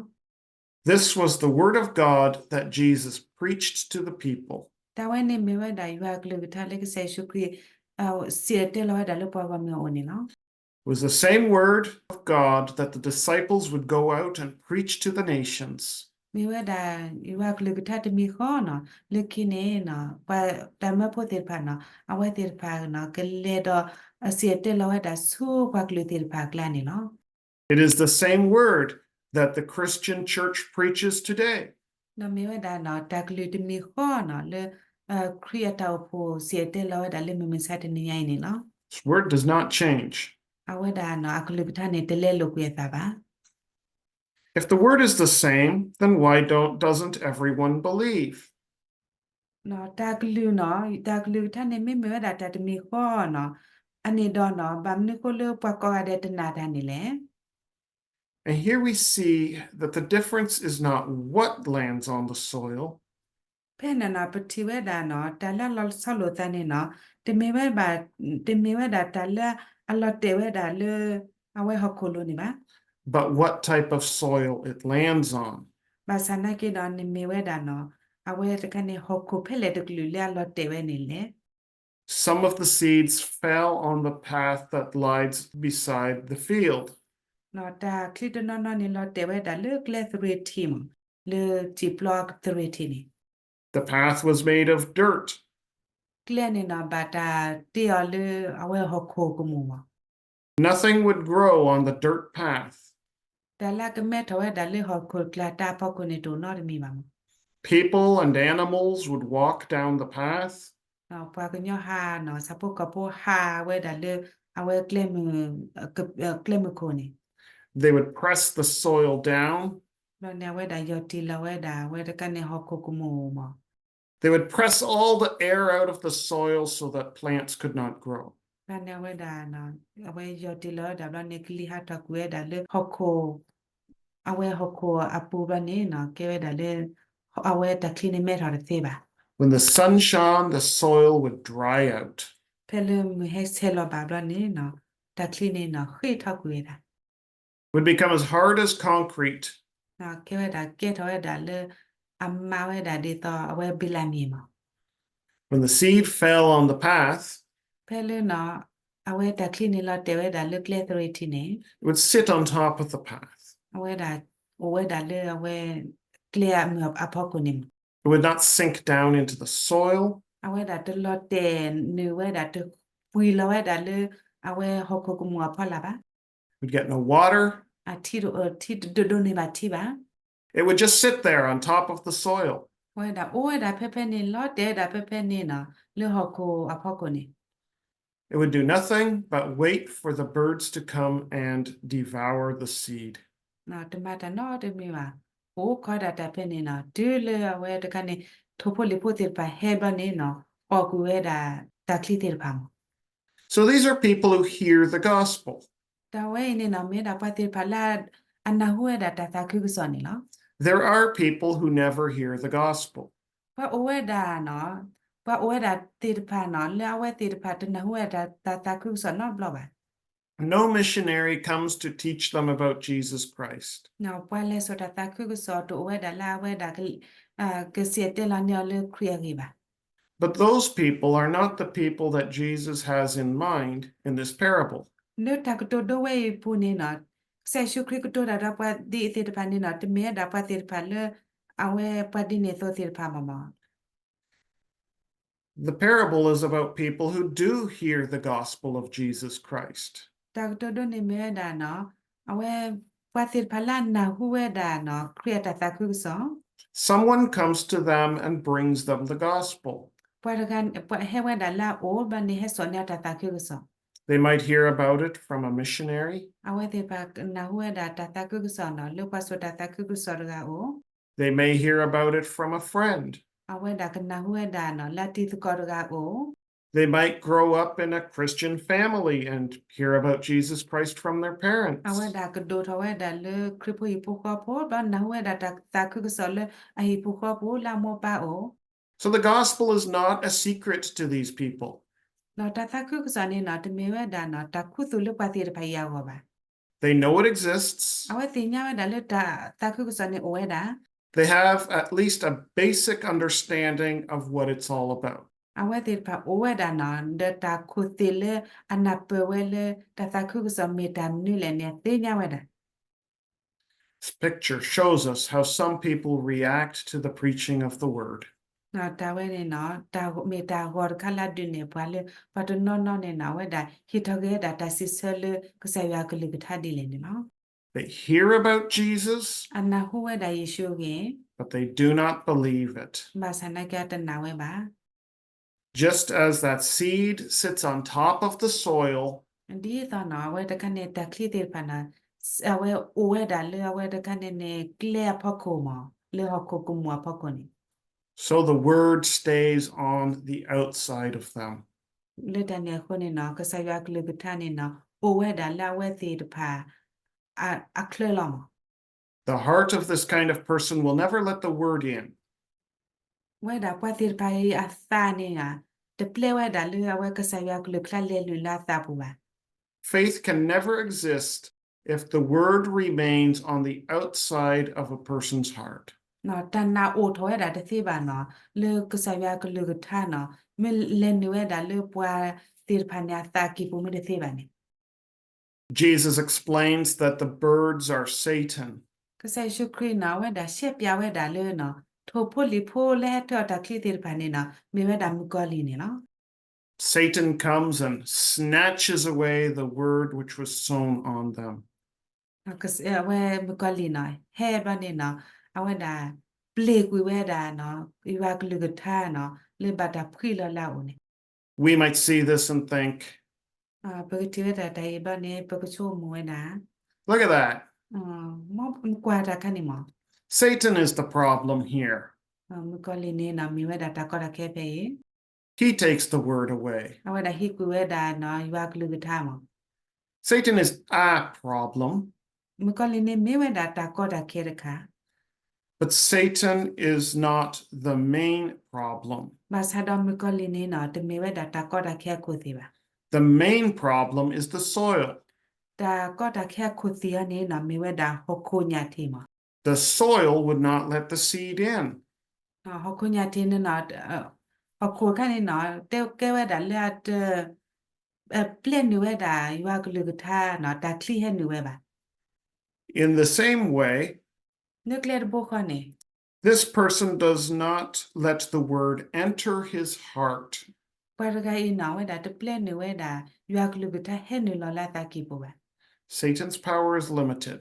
This was the word of God that Jesus preached to the people. တၢ်ဝဲန့ၣ်မ့ၢ်ဝဲဒၣ်ယွၤအကလုၢ်ကထါလၢကစၢ်ယ့ၣ်ၡူးခရံာ် စံၣ်တဲၤတဲလီၤဝဲဒၣ်လၢပှၤဂီၢ်မုၢ်အအိၣ်န့ၣ်လီၤ It was the same word of God that the disciples would go out and preach to the nations. မ့ၢ်ဝဲဒၣ် ယွၤကလုၢ်ကထါတမံၤဃီနီၤ လၢခံန့ၣ်နီၤ ပှၤတၢ်မၢဖိသ့ၣ်တဖၣ်နီၤ အဝဲသ့ၣ်တဖၣ်နီၤ ကလဲၤဒီး စံၣ်တဲၤတဲလီၤဝဲဒၣ်ဆူပှၤကလုာ်သ့ၣ်တဖၣ်အကျါန့ၣ်လီၤ It is the same word that the Christian church preaches today. ဒီးမ့ၢ်ဝဲဒၣ်နီၤ တၢ်ကလုၢ်တမံၤဃီနီၤ လၢ ခရံာ်အတၢ်အိၣ်ဖှိၣ်စံၣ်တဲၤတဲလီၤဝဲဒၣ်လၢမုၢ်မဆါတနံၤညါအံၤန့ၣ်လီၤ His word does not change. အဝဲဒၣ်နီၤ အကလုၢ်ကထါန့ၣ် တလဲလိာ်ကွံာ်အသးဘၣ် If the word is the same, then why don't, doesn't everyone believe? တၢ်ကလုၢ်နီၤ တၢ်ကလုၢ်ကထါန့ၣ် မ့မ့ၢ်ဝဲဒၣ်တၢ်တမံၤဃီနီၤ အန့ၣ်ဒီးနီၤ ဘၣ်မနုၤဃိလၢပှၤကိးဂၤဒဲးတနာ်တၢ်န့ၣ်လဲၣ် And here we see that the difference is not what lands on the soil, ဖဲန့ၣ်နီၤ ပထံၣ်ဝဲဒၣ်နီၤ တၢ်လၢအလီၤဆီလိာ်သးန့ၣ်နီၤ တမ့ၢ်ဝဲဘၣ် တမ့ၢ်ဝဲဒၣ်တၢ်လၢအလီၤတဲာ်ဝဲဒၣ်လၢ အဝဲဟီၣ်ခိၣ်လိၤန့ၣ်ဘၣ် but what type of soil it lands on. ဘၣ်ဆၣ်နာ်က့ဒီးန့ၣ်မ့ၢ်ဝဲဒၣ်နီၤ အဝဲတခါန့ၣ် ဟီၣ်ခိၣ်ဖဲလဲၣ်တကလုာ်လၢအလီၤတဲာ်ဝဲန့ၣ်လဲၣ် Some of the seeds fell on the path that lies beside the field. တၢ်ချံတနီၤနီၤန့ၣ် လီၤတဲာ်ဝဲဒၣ်လၢကျဲသရ့ၤထံးမး လၢစံာ်ပျီသရ့ၤထံးန့ၣ် The path was made of dirt. ကျဲန့ၣ်နီၤ ဘၣ်တၢ်တ့အီၤလၢအဝဲဟီၣ်ခိၣ်ကမူၣ်မး Nothing would grow on the dirt path. တၢ်လၢအကမဲထီၣ်ဝဲဒၣ်လၢဟီၣ်ခိၣ်ကျါတၢ်အဖီခိၣ်န့ၣ် တအိၣ်နီတမံၤဘၣ်မး People and animals would walk down the path. ပှၤကညီဟးနီၤ ဆၣ်ဖိကီၢ်ဖိဟးဝဲဒၣ်လၢ အဝဲ ကျဲမုၢ်ခိၣ်န့ၣ် They would press the soil down. ဘျီန့ၣ် အဝဲဒၣ်ယီၢ်တံၢ်လီၤဝဲဒၣ် အဝဲတခါန့ၣ် ဟီၣ်ခိၣ်ကမူၣ်မး They would press all the air out of the soil so that plants could not grow. ဘျီန့ၣ် အဝဲဒၣ် အဝဲယီၢ်တံၢ်လီၤဝဲဒၣ် ဘျီန့ၣ် ကလံၤဟးထီၣ်ကွံာ်ဝဲဒၣ်လၢဟီၣ်ခိၣ် အဝဲဟီၣ်ခိၣ်အပူၤဘျီန့ၣ်နီၤ ကဲဝဲဒၣ်လၢ အဝဲတၢ်ချံန့ၣ်မဲထီၣ်တသ့ဘၣ်. When the sun shone, the soil would dry out. ဖဲလၢမုၢ်ဟဲဆဲးလီၤဘၣ်ဘျီန့ၣ်နီၤ တၢ်ချံန့ၣ်နီၤ ဃ့ၢ်ထီၣ်ကွံာ်ဝဲဒၣ် Would become as hard as concrete. ကဲဝဲဒၣ် ကဲထီၣ်ဝဲဒၣ်လၢ အမါဝဲဒၣ်ဒ်သိးအဝဲဘံလၤမံၤမး. When the seed fell on the path, ဖဲလၢနီၤ အဝဲတၢ်ချံန့ၣ်လီၤတဲာ်ဝဲဒၣ်လၢကျဲသရ့ၤထံန့ၣ် it would sit on top of the path. အဝဲဒၣ် အိၣ်ဝဲဒၣ်လၢအဝဲ ကျဲအမုၢ်အဖီခိၣ်န့ၣ်မး. It would not sink down into the soil. အဝဲဒၣ်တလီၤတဲာ်နုာ်ဝဲဒၣ် တပှံၤလီၤဝဲဒၣ်လၢ အဝဲဟီၣ်ခိၣ်ကမူၣ်အဖီလာ်ဘၣ်. It would get no water. အထံတ ထံတဒိးဒိးန့ၢ်ဘၣ်ထံဘၣ်. It would just sit there on top of the soil. အဝဲဒၣ်အိၣ်ဝဲဒၣ်ဖဲဖဲန့ၣ် လီၤတဲာ်ဝဲဒၣ်ဖဲဖဲန့ၣ်နီၤ လၢဟီၣ်ခိၣ်အဖီခိၣ်န့ၣ် It would do nothing but wait for the birds to come and devour the seed. တမၤတၢ်နီတမံၤဘၣ်. အိၣ်ခိးဒၣ်တၢ်ဖဲန့ၣ်နီၤ တုၤလၢအဝဲတခါန့ၣ် ထိၣ်ဖိလံၣ်ဖိသ့ၣ်တဖၣ်ဟဲဘျီန့ၣ်နီၤ အီၣ်ကွံာ်ဝဲဒၣ်တၢ်ချံသ့ၣ်တဖၣ်မး. So these are people who hear the gospel. တၢ်ဝဲအံၤန့ၣ်နီၤ မ့ၢ်ဝဲဒၣ်ပှၤသ့ၣ်တဖၣ်လၢ အနၢ်ဟူဝဲဒၣ်တၢ်သးခုကစီၣ်န့ၣ်လီၤ. There are people who never hear the gospel. ပှၤအိၣ်ဝဲဒၣ်နီၤ ပှၤအိၣ်ဝဲဒၣ်သ့ၣ်တဖၣ်နီၤ လၢအဝဲသ့ၣ်တဖၣ်တနၢ်ဟူဝဲဒၣ်တၢ်သးခုကစီၣ်နီတဘျီဘၣ်. No missionary comes to teach them about Jesus Christ. ပှၤလဲၤစိာ်တၢ်သးခုကစီၣ်တအိၣ်ဝဲဒၣ်လၢအဝဲဒၣ် ကစံၣ်တဲၤတဲလီၤန့ၢ်အီၤလၢခရံာ်အဂ့ၢ်ဘၣ်. But those people are not the people that Jesus has in mind in this parable. လၢတၢ်ကတိၤဒိဝဲအံၤအပူၤန့ၣ်နီၤ ကစၢ်ယ့ၣ်ၡူးခရံာ်ကတိၤတၢ်ဒီးပှၤဒ်အံၤသ့ၣ်တဖၣ်န့ၣ်နီၤ တမ့ၢ်ဝဲဒၣ်ပှၤသ့ၣ်တဖၣ်လၢ အဝဲပှၤဒ်န့ၣ်အသိးသ့ၣ်တဖၣ်မးမး. The parable is about people who do hear the gospel of Jesus Christ. တၢ်ကတိၤဒိန့ၣ်မ့ၢ်ဝဲဒၣ်နီၤ အဝဲ ပှၤသ့ၣ်တဖၣ်လၢအနၢ်ဟူဝဲဒၣ်နီၤ ခရံာ်အတၢ်သးခုကစီၣ် Someone comes to them and brings them the gospel. ပှၤတဂၤ ပှၤဟဲဝဲဒၣ်လၢအအိၣ်ဘျီန့ၣ် ဟဲစိာ်န့ၢ်အီၤတၢ်သးခုကစီၣ် They might hear about it from a missionary. အဝဲသ့ၣ်တဖၣ်ကနၢ်ဟူဝဲဒၣ်တၢ်သးခုကစီၣ်နီၤ လၢပှၤစိာ်တၢ်သးခုကစီၣ်တဂၤအအိၣ် They may hear about it from a friend. အဝဲဒၣ်ကနၢ်ဟူဝဲဒၣ်နီၤ လၢတံၤသကိးတဂၤအအိၣ် They might grow up in a Christian family and hear about Jesus Christ from their parents. အဝဲဒၣ်ကဒိၣ်ထီၣ်ဝဲဒၣ်လၢ ခရံာ်ဖိဟံၣ်ဖိဃီဖိ ဒီးနၢ်ဟူဝဲဒၣ်တၢ်သးခုကစီၣ်လၢအဟံၣ်ဖိဃီဖိလၢအမိၢ်ပၢ်အအိၣ် So the gospel is not a secret to these people. ဒီးတၢ်သးခုကစီၣ်န့ၣ်နီၤ တမ့ၢ်ဝဲဒၣ်နီၤ တၢ်ခူသူၣ်လၢပှၤသ့ၣ်တဖၣ်အံၤအဂီၢ်ဘၣ် They know it exists. အဝဲသ့ၣ်ညါဝဲဒၣ်လၢတၢ်သးခုကစီၣ်န့ၣ်အိၣ်ဝဲဒၣ် They have at least a basic understanding of what it's all about. အဝဲသ့ၣ်တဖၣ်အိၣ်ဝဲဒၣ်နီၤ ဒီးတၢ်ခိၣ်သ့ၣ်လၢအနၢ်ပၢၢ်ဝဲလၢ တၢ်သးခုကစီၣ်မ့ၢ်တၢ်မနုၤလဲၣ်န့ၣ် သ့ၣ်ညါဝဲဒၣ် This picture shows us how some people react to the preaching of the word. တၢ်ဝဲန့ၣ်နီၤ တၢ်မ့ၢ်တၢ်ဂီၤတခါလၢအဒုးနဲၣ်ပှၤလၢ ပှၤတနီၤနီၤန့ၣ်နီၤ အဝဲဒၣ်ဟ့ၣ်ထီၣ်က့ၤဝဲဒၣ်တၢ်စံးဆၢလၢကစၢ်ယွၤအကလုၢ်ကထါဒ်လဲၣ်န့ၣ်လီၤ They hear about Jesus, အနၢ်ဟူဝဲဒၣ်ယ့ၣ်ၡူးအဂ့ၢ် but they do not believe it. ဘၣ်ဆၣ်နာ်က့အတနာ်ဝဲဘၣ် Just as that seed sits on top of the soil, ဒ်သိးနီၤ အဝဲတခါန့ၣ် တၢ်ချံသ့ၣ်တဖၣ်နီၤ အဝဲအိၣ်ဝဲဒၣ်လၢအဝဲတခါန့ၣ်န့ၣ် ကျဲအဖီခိၣ်မး လၢဟီၣ်ခိၣ်ကမူၣ်အဖီခိၣ်န့ၣ် so the word stays on the outside of them. လၢတၢ်န့ၣ်အဃိန့ၣ်နီၤ ကစၢ်ယွၤအကလုၢ်ကထါန့ၣ်နီၤ အိၣ်ဝဲဒၣ်လၢအဝဲသ့ၣ်တဖၣ် အချၢလီၤမး The heart of this kind of person will never let the word in. ဝဲဒၣ်ပှၤသ့ၣ်တဖၣ်အံၤအသးန့ၣ်ဧါ တပျဲဝဲဒၣ်လၢအဝဲကစၢ်ယွၤအကလုၢ်ကထါလဲၤလုၢ်လၢအသးပူၤဘၣ် Faith can never exist if the word remains on the outside of a person's heart. တၢ်နာ်အိၣ်ထီၣ်ဝဲဒၣ်တသ့ဘၣ်နီၤ လၢကစၢ်ယွၤအကလုၢ်ကထါနီၤ မ့ၢ်လဲၤနုာ်ဝဲဒၣ်လၢပှၤသ့ၣ်တဖၣ်န့ၣ်အသးကံၢ်ပူၤမ့ၢ်တသ့ဘၣ်န့ၣ် Jesus explains that the birds are Satan. ကစၢ်ယ့ၣ်ၡူးခရံာ်နီၤ အဝဲဒၣ်ရှဲပၠးဝဲဒၣ်လၢနီၤ ထိၣ်ဖိလံၣ်ဖိလၢဟဲထီၣ်တၢ်ချံသ့ၣ်တဖၣ်န့ၣ်နီၤ မ့ၢ်ဝဲဒၣ်မုၣ်ကီၤလံၢ်န့ၣ်လီၤ Satan comes and snatches away the word which was sown on them. အဝဲမုၣ်ကီၤလံၢ်နီၤ ဟဲဘျီန့ၣ်နီၤ အဝဲဒၣ် ပျ့ၤကွံာ်ဝဲဒၣ်နီၤ ယွၤကလုၢ်ကထါနီၤ လၢဘၣ်တၢ်ဖှံလီၤလၢအအိၣ်န့ၣ် We might see this and think, ပကထံၣ်ဝဲဒၣ်တၢ်အံၤဘျီန့ၣ် ပကဆိကမိၣ်ဝဲဒၣ် Look at that. မ့ၢ်ကွၢ်တၢ်ခါန့ၣ်မး Satan is the problem here. မုၣ်ကီၤလံၢ်န့ၣ်နီၤ မ့ၢ်ဝဲဒၣ်တၢ်ကီတၢ်ခဲဖဲအံၤ He takes the word away. အဝဲဒၣ်ဟံးကွံာ်ဝဲဒၣ်နီၤ ယွၤကလုၢ်ကထါမး Satan is a problem. မုၣ်ကီၤလံၢ်န့ၣ်မ့ၢ်ဝဲဒၣ်တၢ်ကီတၢ်ခဲတခါ But Satan is not the main problem. ဘၣ်ဆၣ်ဒီးမုၣ်ကီၤလံၢ်န့ၣ်နီၤ တမ့ၢ်ဝဲဒၣ်တၢ်ကီတၢ်ခဲအခိၣ်သ့ၣ်ဘၣ်. The main problem is the soil. တၢ်ကီတၢ်ခဲအခိၣ်သ့ၣ်အံၤန့ၣ်နီၤ မ့ၢ်ဝဲဒၣ်ဟီၣ်ခိၣ်ညၣ်ထံးမး. The soil would not let the seed in. ဟီၣ်ခိၣ်ညၣ်ထံးန့ၣ်နီၤ ဟီၣ်ခိၣ်ခါန့ၣ်နီၤ တဲကဲဝဲဒၣ်လၢအတ ပျဲနုာ်ဝဲဒၣ်ယွၤကလုၢ်ကထါနီၤ တၢ်ချံဟဲနုာ်ဝဲဘၣ်. In the same way, လၢကျဲတဘိဃီန့ၣ် this person does not let the word enter his heart. ပှၤတဂၤအံၤနီၤ အဝဲဒၣ်တပျဲနုာ်ဝဲဒၣ် ယွၤကလုၢ်ကထါဟဲနုာ်လီၤလၢအသးကံၢ်ပူၤဘၣ်. Satan's power is limited.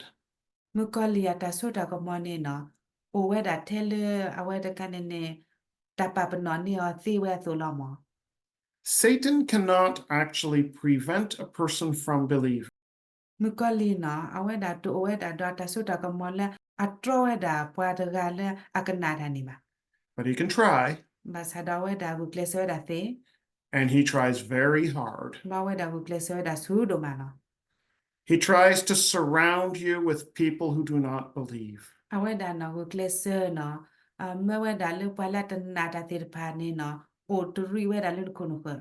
မုၣ်ကီၤလံၢ်အတၢ်စိတၢ်ကမီၤန့ၣ်နီၤ အိၣ်ဝဲဒၣ်ထဲလၢအဝဲတခါန့ၣ်န့ၣ် တၢ်ပာ်ပနီၣ်န့ၢ်အီၤသ့ဝဲအသိးလီၤမး. Satan cannot actually prevent a person from believing. မုၣ်ကီၤလံၢ်နီၤ အဝဲဒၣ်တအိၣ်ဝဲဒၣ်ဒီးတၢ်စိတၢ်ကမီၤလၢအတြီဝဲဒၣ်ပှၤတဂၤလၢအကနၣ်တၢ်န့ၣ်ဘၣ်. But he can try. ဘၣ်ဆၣ်ဒီးအဝဲဒၣ်ဂုာ်ကျဲးစၢးဝဲဒၣ်သ့ And he tries very hard. ဒီးအဝဲဒၣ်ဂုာ်ကျဲးစၢးဝဲဒၣ်ဆူၣ်ဒိၣ်မးလီၤ. He tries to surround you with people who do not believe. အဝဲဒၣ်နီၤဂုာ်ကျဲးစၢးနီၤ မၢဝဲဒၣ်လၢပှၤလၢအတနာ်တၢ်သ့ၣ်တဖၣ်န့ၣ်နီၤ အိၣ်တရံးဝဲဒၣ်လၢနခိၣ်နဃၢၤ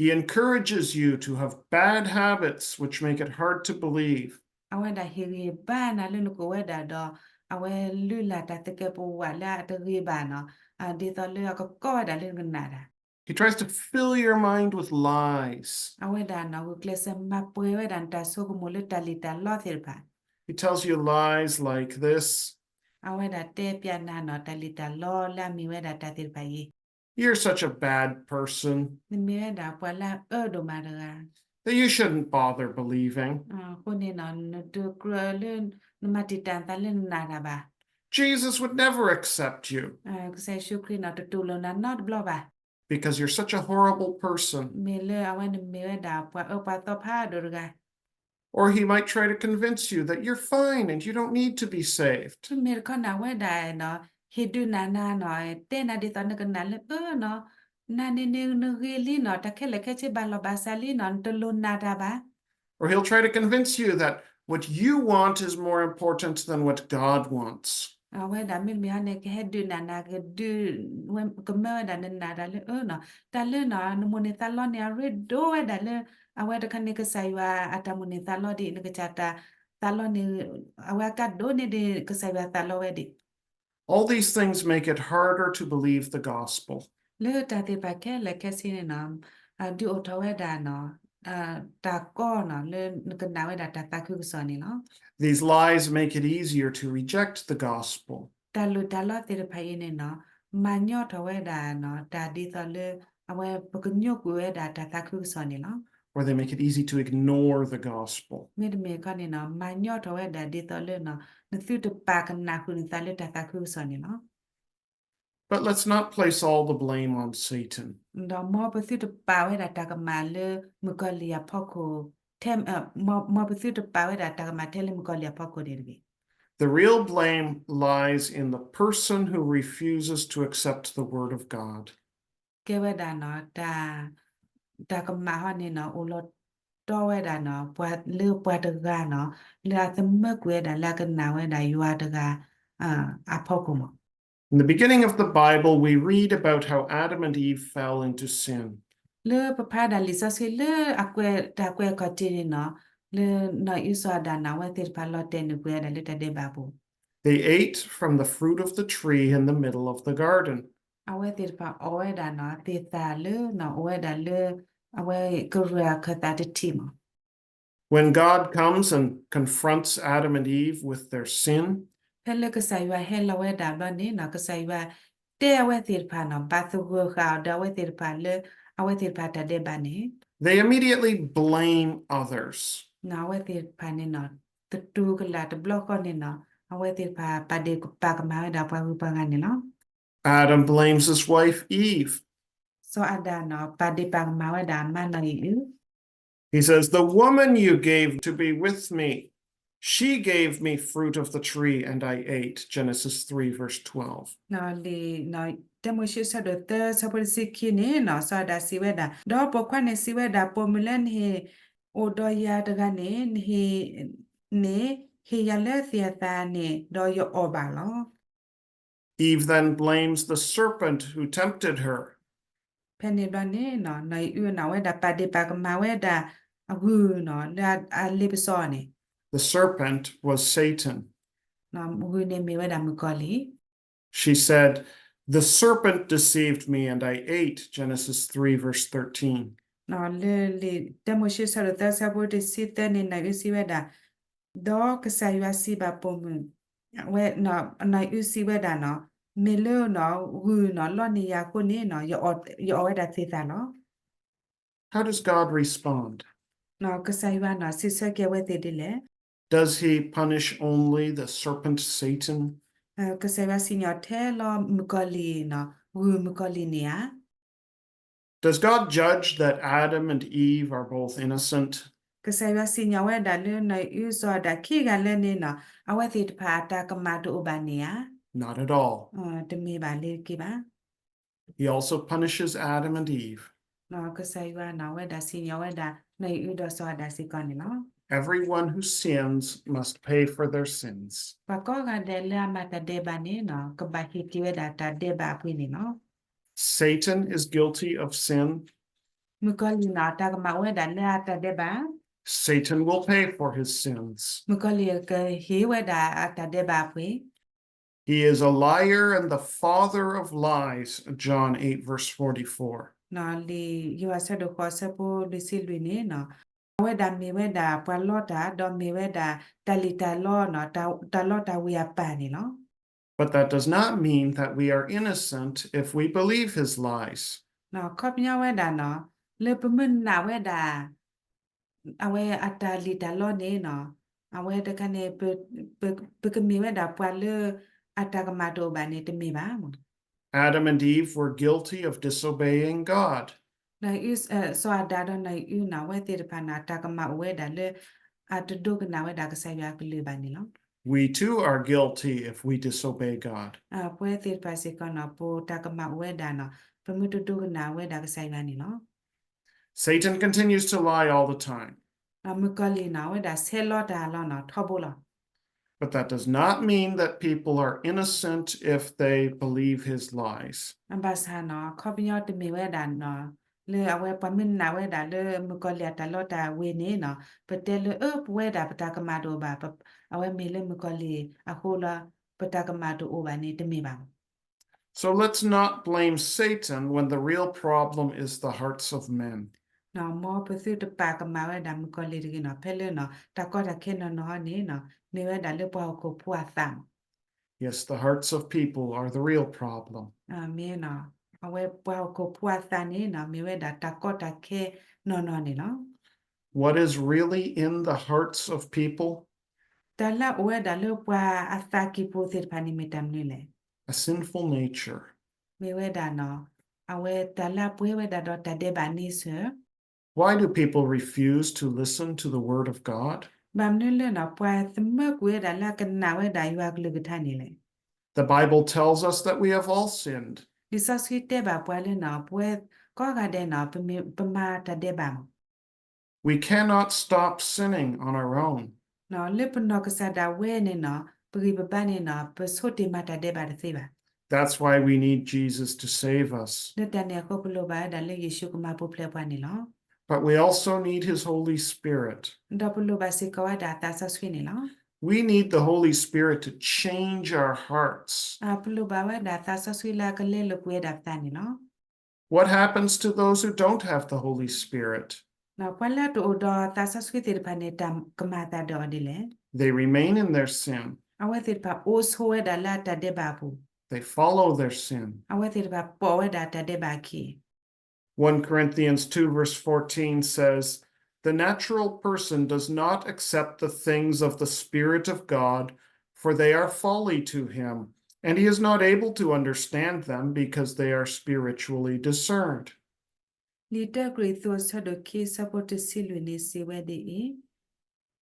He encourages you to have bad habits which make it hard to believe. အဝဲဒၣ်ဟ့ၣ်ဂံၢ်ဘါနၤလၢနကအိၣ်ဝဲဒၣ်ဒီး အဝဲလုၢ်လၢ်တၢ်သကဲးပဝးလၢအတဂ့ၤဘၣ်နီၤ ဒ်သိးလၢအကကီဝဲဒၣ်လၢနကနၣ်တၢ် He tries to fill your mind with lies. အဝဲဒၣ်နီၤဂုာ်ကျဲးစၢးမၤပှဲၤဝဲဒၣ်နတၢ်ဆိကမိၣ်လၢတၢ်လံၣ်တၢ်လီသ့ၣ်တဖၣ် He tells you lies like this. အဝဲဒၣ်တဲပျးနၤနီၤ တၢ်လံၣ်တၢ်လီလၢအမ့ၢ်ဝဲဒၣ်တၢ်သ့ၣ်တဖၣ်အံၤ You're such a bad person. နမ့ၢ်ဝဲဒၣ်ပှၤလၢအအၢဒိၣ်မးတဂၤ That you shouldn't bother believing. အဃိန့ၣ်နီၤ နတကြၢးလၢ နမၤတံာ်တာ်နသးလၢနနာ်တၢ်ဘၣ် Jesus would never accept you. ကစၢ်ယ့ၣ်ၡူးခရံာ်နီၤ တတူၢ်လိာ်နၤနီတဘျီဘၣ် Because you're such a horrible person. မ့ၢ်လၢအဝဲန့ၣ်မ့ၢ်ဝဲဒၣ်ပှၤအၢပှၤသီဖးဒိၣ်တဂၤ Or he might try to convince you that you're fine and you don't need to be saved. မ့မ့ၢ်တခီန့ၣ် အဝဲဒၣ်နီၤ ဟ့ၣ်ဒုးနၤနၤနီၤ တဲနၤဒ်သိးနကနၣ်လၢအၢနီၤ နၤန့ၣ်န့ၣ်နဂ့ၤလံနီၤ တၢ်ခဲလၢာ်ခဲဆ့ဘၣ်လီၢ်ဘၣ်စးလံနီၤ နတလိၣ်နာ်တၢ်ဘၣ် Or he'll try to convince you that what you want is more important than what God wants. အဝဲဒၣ်မ့တမ့ၢ်ဟီန့ၣ် ကဟဲဒုးနၤနၤ ကဒုး ကမၢဝဲဒၣ်နနာ်တၢ်လၢအၢနီၤ တၢ်လၢနီၤ နမိၣ်န့ၢ်သးလီန့ၣ် အရ့ဒိၣ်ဝဲဒၣ်လၢ အဝဲတခါန့ၣ် ကစၢ်ယွၤအတၢ်မိၣ်န့ၢ်သးလီဒံး နကစၢ်တၢ်သးလီန့ၣ် အဝဲအကါဒိၣ်န့ၢ်ဒံး ကစၢ်ယွၤသးလီဝဲဒံး All these things make it harder to believe the gospel. လၢတၢ်သ့ၣ်တဖၣ်ခဲလၢာ်ခဲဆ့န့ၣ်နီၤ ဒုးအိၣ်ထီၣ်ဝဲဒၣ်နီၤ တၢ်ကီနီၤ လၢနကနၣ်ဝဲဒၣ်တၢ်သးခုကစီၣ်န့ၣ်လီၤ. These lies make it easier to reject the gospel. တၢ်လိၣ်တၢ်လီသ့ၣ်တဖၣ်အံၤန့ၣ်နီၤ မၤညီထီၣ်ဝဲဒၣ်နီၤ တၢ်ဒ်သိးလၢ အဝဲပကညိကွံာ်ဝဲဒၣ်တၢ်သးခုကစီၣ်န့ၣ်လီၤ. Or they make it easy to ignore the gospel. မ့တမ့ၢ်ခီန့ၣ်နီၤ မၤညီထီၣ်ဝဲဒၣ်ဒ်သိးလၢနီၤ နသုတပာ်ကနၣ်ဃုာ်နသးလၢတၢ်သးခုကစီၣ်န့ၣ်လီၤ. But let's not place all the blame on Satan. ဒီးမ်ပသုတပာ်ဝဲဒၣ်တၢ်ကမၣ်လၢမုၣ်ကီၤလံၢ်အဖီခိၣ် ထဲ မ်ပသုတပာ်ဝဲဒၣ်တၢ်ကမၣ်ထဲလၢမုၣ်ကီၤလံၢ်အဖီခိၣ်န့ၣ်တဂ့ၤ. The real blame lies in the person who refuses to accept the word of God. ကဲဝဲဒၣ်နီၤ တၢ် တၢ်ကမၣ်ဟီန့ၣ်နီၤ အိၣ်လီၤတီဝဲဒၣ်နီၤ ပှၤလၢပှၤတဂၤနီၤ လၢအသမၢကွံာ်ဝဲဒၣ်လၢအကနၣ်ဝဲဒၣ်ယွၤတဂၤ အဖီခိၣ်မး. In the beginning of the Bible, we read about how Adam and Eve fell into sin. လၢပဖးဒၣ်လံာ်စီဆှံလၢအကွဲး တၢ်ကွဲးခီၣ်ထံးန့ၣ်နီၤ လၢနီၢ်အံၤစီၤအၤဒၣ်နီၤ အဝဲသ့ၣ်တဖၣ်လီၤတဲာ်နုာ်ကွံာ်ဝဲဒၣ်လၢတၢ်ဒဲးဘးပူၤ They ate from the fruit of the tree in the middle of the garden. အဝဲသ့ၣ်တဖၣ်အီၣ်ဝဲဒၣ်နီၤ သ့ၣ်သၣ်လၢနီၤ အိၣ်ဝဲဒၣ်လၢ အဝဲကရၢၢ်အခၢၣ်သးတထံၣ်မး When God comes and confronts Adam and Eve with their sin, ဖဲလၢကစၢ်ယွၤဟဲလီၤဝဲဒၣ်ဘျီန့ၣ်နီၤ ကစၢ်ယွၤတဲအဝဲသ့ၣ်တဖၣ်နီၤ ဘၣ်သဂၢၢ်ဃာ်အီၤဒီးအဝဲသ့ၣ်တဖၣ်လၢ အဝဲသ့ၣ်တဖၣ်တၢ်ဒဲးဘးန့ၣ် they immediately blame others. နီၤ အဝဲသ့ၣ်တဖၣ်န့ၣ်နီၤ တတူၢ်ကလာ်တဘျီဃီန့ၣ်နီၤ အဝဲသ့ၣ်တဖၣ်ပာ်ဒ့ၣ်ပာ်ကမၣ်ဝဲဒၣ်ပှၤဂုၤပှၤဂၤန့ၣ်လီၤ Adam blames his wife Eve. စီၤအၤဒၣ်နီၤ ပာ်ဒ့ၣ်ပာ်ကမၣ်ဝဲဒၣ်အမါနီၢ်အံၤအု He says, The woman you gave to be with me, she gave me fruit of the tree and I ate. Genesis three, verse twelve. လံာ် တဲမိၤၡ့ ဆၢဒိၣ်သၢ ဆၢဖိတဆံခံန့ၣ်နီၤ စီၤအၤဒၣ်စံးဝဲဒၣ်, ဒီးပိာ်ခွါန့ၣ်စံးဝဲဒၣ်, ပိာ်မုၣ်လၢနဟ့ၣ်အိၣ်ဒီးယၤတဂၤန့ၣ် နဟ့ၣ်န့ၣ် ဟ့ၣ်ယၤလၢသ့ၣ်အသးန့ၣ် ဒီးယအီၣ်ဘၣ်လီၤ. Eve then blames the serpent who tempted her. ဖဲန့ၣ်ဘျီန့ၣ်နီၤ နီၢ်အံၣ်အုၣ်န့ၣ် အဝဲဒၣ်ပာ်ဒ့ၣ်ပာ်ကမၣ်ဝဲဒၣ် အဂုၢ်နီၤ လၢအလ့ပစီန့ၣ် The serpent was Satan. ဂုၢ်န့ၣ်မ့ၢ်ဝဲဒၣ်မုၣ်ကီၤလံၢ် She said, The serpent deceived me and I ate, Genesis three, verse thirteen. လၢလံာ်တၢမိၤၡ့ ဆၢဒိၣ်သၢ ဆၢဖိတဆံသၢန့ၣ် နီၢ်အံၣ်အုၣ်စံးဝဲဒၣ်, ဒီးကစၢ်ယွၤစံးဘၣ်ပိာ်မုၣ်, ဝဲ, နီၢ်အံၣ်အုၣ်စံးဝဲဒၣ်နီၤ, မ့ၢ်လၢနီၤ ဂုၢ်နီၤ လီန့ၢ်ယၤအဃိန့ၣ်နီၤ ယအီၣ်ဝဲဒၣ်သ့ၣ်သၣ်လီၤ. How does God respond? ကစၢ်ယွၤနီၤ စံးဆၢက့ၤအဝဲသ့ၣ်ဒ်လဲၣ်. Does he punish only the serpent Satan? ကစၢ်ယွၤစံၣ်ညီၣ်ထဲလီၤမုၣ်ကီၤလံၢ်နီၤ ဂုၢ်မုၣ်ကီၤလံၢ်န့ၣ်ဧါ. Does God judge that Adam and Eve are both innocent? ကစၢ်ယွၤစံၣ်ညီၣ်ဝဲဒၣ်လၢနီၢ်အံၣ်အုၣ် စီၤအၤဒၣ်ခံဂၤလၢန့ၣ်နီၤ အဝဲသ့ၣ်တဖၣ်အတၢ်ကမၣ်တအိၣ်ဘၣ်န့ၣ်ဧါ. Not at all. တမ့ၢ်ဘၣ်လၢတက့ၢ်ဘၣ်. He also punishes Adam and Eve. ကစၢ်ယွၤနီၤ အဝဲဒၣ်စံၣ်ညီၣ်ဝဲဒၣ် နီၢ်အံၣ်အုၣ်ဒီးစီၤအၤဒၣ်စ့ၢ်ကီးန့ၣ်လီၤ. Everyone who sins must pay for their sins. ပှၤကိးဂၤဒဲးလၢအမၤတၢ်ဒဲးဘးန့ၣ်နီၤ ကဘၣ်ဟ့ၣ်က့ၤဝဲဒၣ်တၢ်ဒဲးဘးအပှ့ၤန့ၣ်လီၤ. Satan is guilty of sin. မုၣ်ကီၤလံၢ်နီၤ တၢ်ကမၣ်အိၣ်ဝဲဒၣ်လၢအတၢ်ဒဲးဘး Satan will pay for his sins. မုၣ်ကီၤလံၢ်ကဟ့ၣ်ဝဲဒၣ်အတၢ်ဒဲးဘးအပှ့ၤ He is a liar and the father of lies, John eight, verse forty-four. လံာ်ယိၤဟၣ် ဆၢဒိၣ်ဃိး ဆၢဖိလွံၢ်ဆံလွံၢ်န့ၣ်နီၤ အဝဲဒၣ်မ့ၢ်ဝဲဒၣ်ပှၤလီတၢ် ဒီးမ့ၢ်ဝဲဒၣ်တၢ်လံၣ်တၢ်လီနီၤ တၢ်လီတၢ်ဝ့ၤအပၢ်န့ၣ်လီၤ. But that does not mean that we are innocent if we believe his lies. ခီပညီဝဲဒၣ်နီၤ လၢပမ့ၢ်နာ်ဝဲဒၣ် အဝဲအတၢ်လံၣ်တၢ်လီန့ၣ်နီၤ အဝဲတခါန့ၣ် ပကမ့ၢ်ဝဲဒၣ်ပှၤလၢအတၢ်ကမၣ်တအိၣ်ဘၣ်န့ၣ် တမ့ၢ်ဘၣ်. Adam and Eve were guilty of disobeying God. နီၢ်အံၣ်အုၣ် စီၤအၤဒၣ်ဒီးနီၢ်အံၣ်အုၣ်နီၤ အဝဲသ့ၣ်တဖၣ်န့ၣ် တၢ်ကမၣ်အိၣ်ဝဲဒၣ်လၢ အတဒိကနၣ်ဝဲဒၣ်ကစၢ်ယွၤအကလုၢ်ဘၣ်န့ၣ်လီၤ. We too are guilty if we disobey God. ပဝဲသ့ၣ်တဖၣ်စ့ၢ်ကီးနီၤ ပတၢ်ကမၣ်အိၣ်ဝဲဒၣ်နီၤ ပမ့ၢ်တဒိကနၣ်ဝဲဒၣ်ကစၢ်ယွၤန့ၣ်လီၤ. Satan continues to lie all the time. မုၣ်ကီၤလံၢ်နီၤ အဝဲဒၣ်ဆဲးလီတၢ်လီၤနီၤ ထီဘိလီၤ. But that does not mean that people are innocent if they believe his lies. ဘၣ်ဆၣ်နီၤ ခီပညီတမ့ၢ်ဝဲဒၣ်နီၤ လၢအဝဲပှၤမ့ၢ်နာ်ဝဲဒၣ်လၢမုၣ်ကီၤလံၢ်အတၢ်လီတၢ်ဝ့ၤန့ၣ်နီၤ ပတဲလၢအၢ ပဝဲဒၣ်ပတၢ်ကမၣ်တအိၣ်ဘၣ် အဝဲမ့ၢ်လၢမုၣ်ကီၤလံၢ်အဃိလီၤ ပတၢ်ကမၣ်တအိၣ်ဘၣ်န့ၣ် တမ့ၢ်ဘၣ်. So let's not blame Satan when the real problem is the hearts of men. မ်ပသုတပာ်ကမၣ်ဝဲဒၣ်မုၣ်ကီၤလံၢ်တဂ့ၤနီၤ ဖဲလၢနီၤ တၢ်ကီတၢ်ခဲနီၢ်နီၢ်န့ၣ်နီၤ မ့ၢ်ဝဲဒၣ်လၢပှၤဟီၣ်ခိၣ်ဖိအသးမး. Yes, the hearts of people are the real problem. မ့ၢ်နီၤ အဝဲပှၤဟီၣ်ခိၣ်ဖိအသးန့ၣ်နီၤ မ့ၢ်ဝဲဒၣ်တၢ်ကီတၢ်ခဲနီၢ်နီၢ်န့ၣ်လီၤ. What is really in the hearts of people? တၢ်လၢအအိၣ်ဝဲဒၣ်လၢပှၤအသးကံၢ်ပူၤသ့ၣ်တဖၣ်န့ၣ်မ့ၢ်တၢ်မနုၤလဲၣ်. A sinful nature. မ့ၢ်ဝဲဒၣ်နီၤ အဝဲတၢ်လၢအပှဲၤဝဲဒၣ်ဒီးတၢ်ဒဲးဘးန့ဆၢၣ်. Why do people refuse to listen to the word of God? ဘၣ်မနုၤလၢနီၤ ပှၤသမၢကွံာ်ဝဲဒၣ်လၢအကနၣ်ဝဲဒၣ်ယွၤကလုၢ်ကထါန့ၣ်လဲၣ်. The Bible tells us that we have all sinned. လံာ်စီဆှံတဲဘၣ်ပှၤလၢနီၤ ပဝဲကိးဂၤဒဲးနီၤ ပမၤတၢ်ဒဲးဘးမး. We cannot stop sinning on our own. လၢပနီၢ်ကစၢ်ဒၣ်ဝဲန့ၣ်နီၤ ပဂံၢ်ပဘါန့ၣ်နီၤ ပဆိတ့ၢ်မၤတၢ်ဒဲးဘးတသ့ဘၣ်. That's why we need Jesus to save us. လၢတၢ်န့ၣ်အဃိ ပလိၣ်ဘၣ်ဝဲဒၣ်လၢယ့ၣ်ၡူးကမၤပူၤဖျဲးပှၤန့ၣ်လီၤ. But we also need his Holy Spirit. ဒီးပလိၣ်ဘၣ်စ့ၢ်ကီးဝဲဒၣ်သးစီဆှံန့ၣ်လီၤ. We need the Holy Spirit to change our hearts. ပလိၣ်ဘၣ်ဝဲဒၣ်သးစီဆှံလၢအကလဲလိာ်ကွံာ်ဝဲဒၣ်ပသးန့ၣ်လီၤ. What happens to those who don't have the Holy Spirit? ပှၤလၢအတအိၣ်ဒီးသးစီဆှံသ့ၣ်တဖၣ်န့ၣ် တၢ်ကမၤအသးဒီးအီၤဒ်လဲၣ်. They remain in their sin. အဝဲသ့ၣ်တဖၣ်အိၣ်ဆိးဝဲဒၣ်လၢအတၢ်ဒဲးဘးအပူၤ. They follow their sin. အဝဲသ့ၣ်တဖၣ်ပိာ်ဝဲဒၣ်တၢ်ဒဲးဘးအခံ. One Corinthians two verse fourteen says, The natural person does not accept the things of the Spirit of God, for they are folly to him, and he is not able to understand them because they are spiritually discerned. လံာ်တၢကရံၣ်သူး အဆၢဒိၣ်ခံ အဆၢဖိတဆံလွံၢ်န့ၣ် စံးဝဲဒ်အံၤ,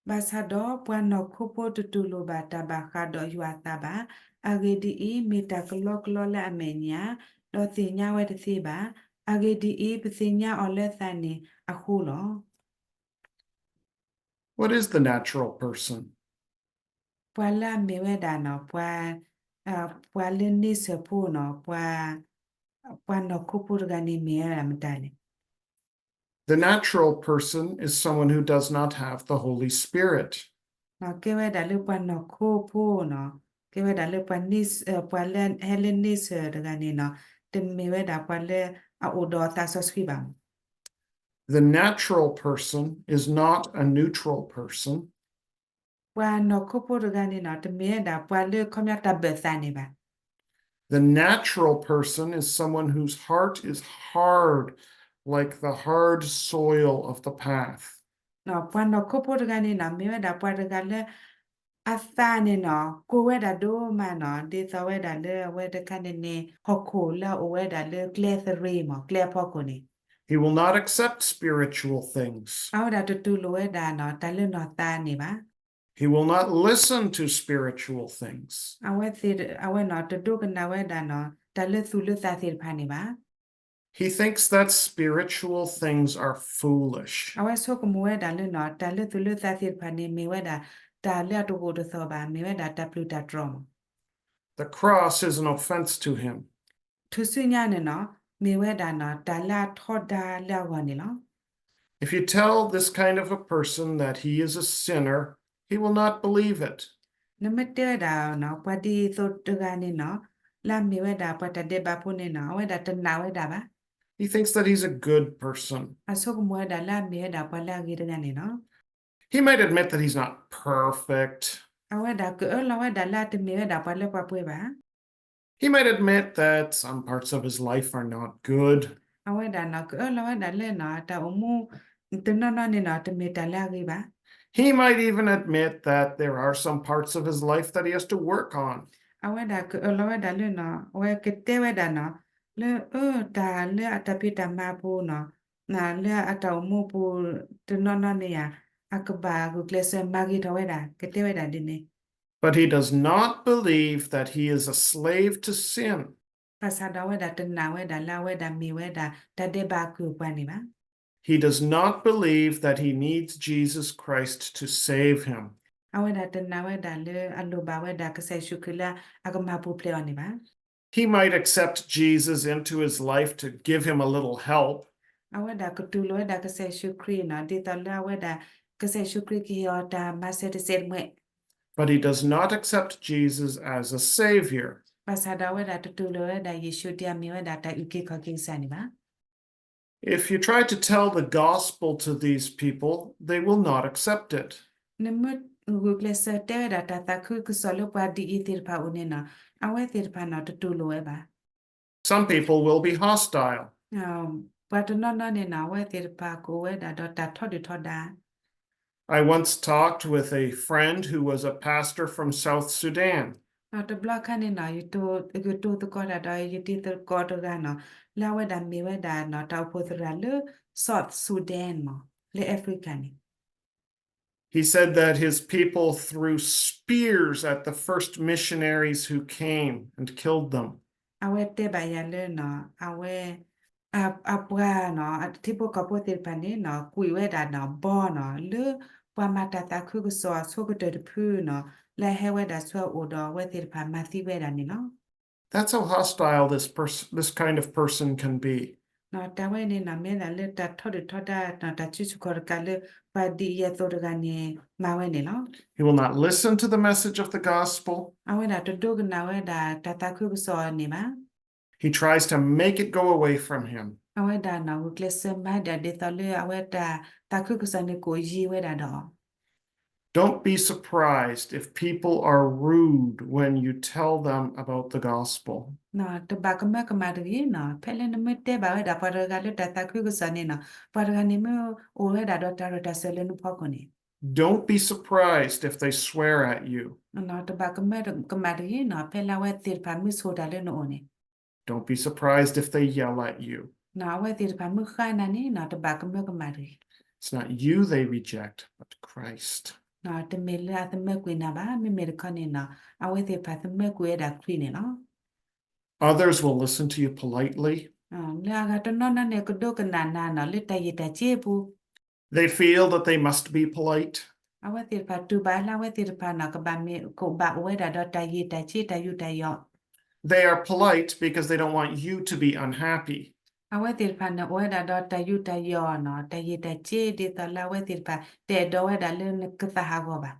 ဘၣ်ဆၣ်ဒီးပှၤနီၢ်ခိဖိတတူၢ်လိာ်ဘၣ်တၢ်ဘၣ်ဃးဒီးယွၤအသးဘၣ်. အဂ့ၢ်ဒ်အံၤ, မ့ၢ်တၢ်ကလီကလီလၢအမဲာ်ညါ, ဒီးသ့ၣ်ညါဝဲတသ့ဘၣ်. အဂ့ၢ်ဒ်အံၤ, ပသ့ၣ်ညါအီၤလၢသးန့ၣ်အဃိလီၤ. What is the natural person? ပှၤလၢအမ့ၢ်ဝဲဒၣ်နီၤ ပှၤ, ပှၤလၢန့ဆၢၣ်ဖိနီၤ, ပှၤ, ပှၤနီၢ်ခိဖိတဂၤန့ၣ်မ့ၢ်ဝဲဒၣ်မတၤလဲၣ်. The natural person is someone who does not have the Holy Spirit. ကဲဝဲဒၣ်လၢပှၤနီၢ်ခိဖိနီၤ, ကဲဝဲဒၣ်လၢပှၤ, ပှၤလၢဟဲလၢန့ဆၢၣ်တဂၤန့ၣ်နီၤ, တမ့ၢ်ဝဲဒၣ်ပှၤလၢအအိၣ်ဒီးသးစီဆှံဘၣ်. The natural person is not a neutral person. ပှၤနီၢ်ခိဖိတဂၤန့ၣ်နီၤ, တမ့ၢ်ဝဲဒၣ်ပှၤလၢခီပညီတၢ်ဘၢၣ်သးန့ၣ်ဘၣ်. The natural person is someone whose heart is hard, like the hard soil of the path. ပှၤနီၢ်ခိဖိတဂၤန့ၣ်နီၤ, မ့ၢ်ဝဲဒၣ်ပှၤတဂၤလၢ အသးန့ၣ်နီၤ, ကိၢ်ဝဲဒၣ်ဒိၣ်မးနီၤ, ဒ်သိးဝဲဒၣ်လၢအဝဲတခါန့ၣ်န့ၣ် ဟီၣ်ခိၣ်လၢအအိၣ်ဝဲဒၣ်လၢကျဲသရ့မး, ကျဲအဖီခိၣ်န့ၣ်. He will not accept spiritual things. အဝဲဒၣ်တတူၢ်လိာ်ဝဲဒၣ်နီၤ, တၢ်လၢနီၢ်သးန့ၣ်ဘၣ်. He will not listen to spiritual things. အဝဲသ့ၣ်, အဝဲနီၤ, တဒိကနၣ်ဝဲဒၣ်နီၤ, တၢ်လၢသူၣ်လၢသးသ့ၣ်တဖၣ်န့ၣ်ဘၣ်. He thinks that spiritual things are foolish. အဝဲဆိကမိၣ်ဝဲဒၣ်လၢနီၤ, တၢ်လၢသူၣ်လၢသးသ့ၣ်တဖၣ်န့ၣ် မ့ၢ်ဝဲဒၣ် တၢ်လၢအတအိၣ်တသီၣ်ဘၣ်, မ့ၢ်ဝဲဒၣ်တၢ်ပျုၢ်တၢ်တြီၢ်မး. The cross is an offense to him. ထူၣ်စုညါန့ၣ်နီၤ, မ့ၢ်ဝဲဒၣ်နီၤ, တၢ်လၢအထီဒါလၢအဂီၢ်န့ၣ်လီၤ. If you tell this kind of a person that he is a sinner, he will not believe it. နမ့ၢ်တဲဝဲဒၣ်နီၤ, ပှၤဒ်သိးတဂၤန့ၣ်နီၤ, လၢအမ့ၢ်ဝဲဒၣ်ပှၤတၢ်ဒဲးဘးဖိန့ၣ်နီၤ, အဝဲဒၣ်တနာ်ဝဲဒၣ်ဘၣ်. He thinks that he's a good person. အဆိကမိၣ်ဝဲဒၣ်လၢအမ့ၢ်ဝဲဒၣ်ပှၤလၢအဂ့ၤတဂၤန့ၣ်လီၤ. He might admit that he's not perfect. အဝဲဒၣ်ကအၢၣ်လီၤဝဲဒၣ်လၢအတမ့ၢ်ဝဲဒၣ်ပှၤလၢပှၤပှဲၤဘၣ်. He might admit that some parts of his life are not good. အဝဲဒၣ်နီၤ, ကအၢၣ်လီၤဝဲဒၣ်လၢနီၤ, တၢ်အိၣ်မူတနီၤနီၤန့ၣ်နီၤ, တမ့ၢ်တၢ်လၢအဂ့ၤဘၣ်. He might even admit that there are some parts of his life that he has to work on. အဝဲဒၣ်ကအၢၣ်လီၤဝဲဒၣ်လၢနီၤ, အဝဲကတဲဝဲဒၣ်နီၤ, လၢအတၢ်လၢအတၢ်ဖံးတၢ်မၤအပူၤနီၤ, လၢအတၢ်အိၣ်မူပူၤတနီၤနီၤန့ၣ်ဧါ, အကဘၣ်ဂုာ်ကျဲးစၢးမၤဂ့ၤထီၣ်ဝဲဒၣ်, ကတဲဝဲဒၣ်ဒ်န့ၣ်. But he does not believe that he is a slave to sin. ဘၣ်ဆၣ်ဒီးအဝဲဒၣ်တနာ်ဝဲဒၣ်လၢအဝဲဒၣ်မ့ၢ်ဝဲဒၣ်တၢ်ဒဲးဘးအကုၢ်အပှၤန့ၣ်ဘၣ်. He does not believe that he needs Jesus Christ to save him. အဝဲဒၣ်တနာ်ဝဲဒၣ်လၢအလိၣ်ဘၣ်ဝဲဒၣ်ကစၢ်ယ့ၣ်ၡူးခရံာ်လၢအကမၤပူၤဖျဲးအီၤန့ၣ်ဘၣ်. He might accept Jesus into his life to give him a little help. အဝဲဒၣ်ကတူၢ်လိာ်ဝဲဒၣ်ကစၢ်ယ့ၣ်ၡူးခရံာ်နီၤ, ဒ်သိးလၢအဝဲဒၣ်ကစၢ်ယ့ၣ်ၡူးခရံာ်ကဟ့ၣ်အီၤတၢ်မၤစၢၤတစဲးတမှဲး. But he does not accept Jesus as a savior. ဘၣ်ဆၣ်ဒီးအဝဲဒၣ်တတူၢ်လိာ်ဝဲဒၣ်ယ့ၣ်ၡူးဒ်အမ့ၢ်ဝဲဒၣ်တၢ်အုၣ်က့ၤခီၣ်က့ၤကစၢ်န့ၣ်ဘၣ်. If you try to tell the gospel to these people, they will not accept it. နမ့ၢ်ဂုာ်ကျဲးစၢးတဲဝဲဒၣ်တၢ်သးခုကစီၣ်လၢပှၤဒ်အံၤသ့ၣ်တဖၣ်အအိၣ်န့ၣ်နီၤ, အဝဲသ့ၣ်တဖၣ်နီၤတတူၢ်လိာ်ဝဲဘၣ်. Some people will be hostile. ပှၤတနီၤနီၤန့ၣ်နီၤ, အဝဲသ့ၣ်တဖၣ်ကအိၣ်ဝဲဒၣ်ဒီးတၢ်ထီဒုၣ်ထီဒါ. I once talked with a friend who was a pastor from South Sudan. တဘျီခါန့ၣ်နီၤ, ယတိၢ်သကိးတၢ်ဒီး ယတံၤသကိးတဂၤနီၤ, လၢအဝဲဒၣ်မ့ၢ်ဝဲဒၣ်နီၤ, တၢ်အိၣ်ဖှိၣ်သရၣ်လၢ South Sudan မး, လၢ Africa န့ၣ်. He said that his people threw spears at the first missionaries who came and killed them. အဝဲတဲဘၣ်ယၤလၢနီၤ, အဝဲ အပှၤနီၤ, အထံဖိကီၢ်ဖိသ့ၣ်တဖၣ်န့ၣ်နီၤ, ကွံာ်ဝဲဒၣ်နီၤ, ဘီနီၤ, လၢပှၤမၤတၢ်သးခုကစီၣ်အဆိကတၢၢ်တဖုနီၤ, လၢအဟဲဝဲဒၣ်ဆူအအိၣ်ဒီးအဝဲသ့ၣ်တဖၣ်မၤသံဝဲဒၣ်န့ၣ်လီၤ. That's how hostile this pers-, this kind of person can be. တၢ်ဝဲန့ၣ်နီၤ, မ့ၢ်ဒၣ်လၢတၢ်ထီဒုၣ်ထီဒါနီၤ, တၢ်စုဆူၣ်ခီၣ်တကးလၢ ပှၤဒ်အံၤအသိးတဂၤန့ၣ် မၤဝဲန့ၣ်လီၤ. He will not listen to the message of the gospel. အဝဲဒၣ်တဒိကနၣ်ဝဲဒၣ်တၢ်သးခုကစီၣ်န့ၣ်ဘၣ်. He tries to make it go away from him. အဝဲဒၣ်နီၤ, ဂုာ်ကျဲးစၢးမၤဒၣ်ဒ်သိးလၢအဝဲတၢ်သးခုကစီၣ်န့ၣ်ကအိၣ်ယံၤဝဲဒၣ်ဒီး Don't be surprised if people are rude when you tell them about the gospel. တဘၣ်ကမၢကမၣ်တဂ့ၤနီၤ, ဖဲလၢနမ့ၢ်တဲဘၣ်ဝဲဒၣ်ပှၤတဂၤလၢတၢ်သးခုကစီၣ်န့ၣ်နီၤ, ပှၤတဂၤန့ၣ်မ့ၢ်အိၣ်ဝဲဒၣ်ဒီးတၢ်ရၢၢ်တၢ်စၢၤလၢနဖီခိၣ်န့ၣ်. Don't be surprised if they swear at you. တဘၣ်ကမၢကမၣ်တဂ့ၤနီၤ, ဖဲလၢအဝဲသ့ၣ်တဖၣ်မ့ၢ်ဆိၣ်တၢ်လၢနအိၣ်န့ၣ်. Don't be surprised if they yell at you. အဝဲသ့ၣ်တဖၣ်မ့ၢ်ဃါနၤန့ၣ်နီၤ, တဘၣ်ကမၢကမၣ်တဂ့ၤ. It's not you they reject, but Christ. တမ့ၢ်လၢအသမၢကွံာ်နၤဘၣ်, မ့မ့ၢ်တခီန့ၣ်နီၤ, အဝဲသ့ၣ်တဖၣ်သမၢကွံာ်ဝဲဒၣ်ခရံာ်န့ၣ်လီၤ. Others will listen to you politely. လၢအဂၤတနီၤနီၤန့ၣ် ကဒိကနၣ်နၤနီၤ, လၢတၢ်ယံာ်တၢ်စ့အပူၤ. They feel that they must be polite. အဝဲသ့ၣ်တဖၣ်တူၢ်ဘၣ်လၢအဝဲသ့ၣ်တဖၣ်န့ၣ် ကဘၣ်မ့ၢ် ကဘၣ်အိၣ်ဝဲဒၣ်ဒီးတၢ်ယံာ်တၢ်က့ တၢ်ယူးတၢ်ယီၣ်. They are polite because they don't want you to be unhappy. အဝဲသ့ၣ်တဖၣ်န့ၣ် အိၣ်ဝဲဒၣ်ဒီးတၢ်ယူးတၢ်ယီၣ်န့ၣ် တၢ်ယံာ်တၢ်က့ ဒ်သိးလၢအဝဲသ့ၣ်တဖၣ် တအဲၣ်ဒိးဝဲဒၣ်လၢနကသးဟးဂီၤဘၣ်.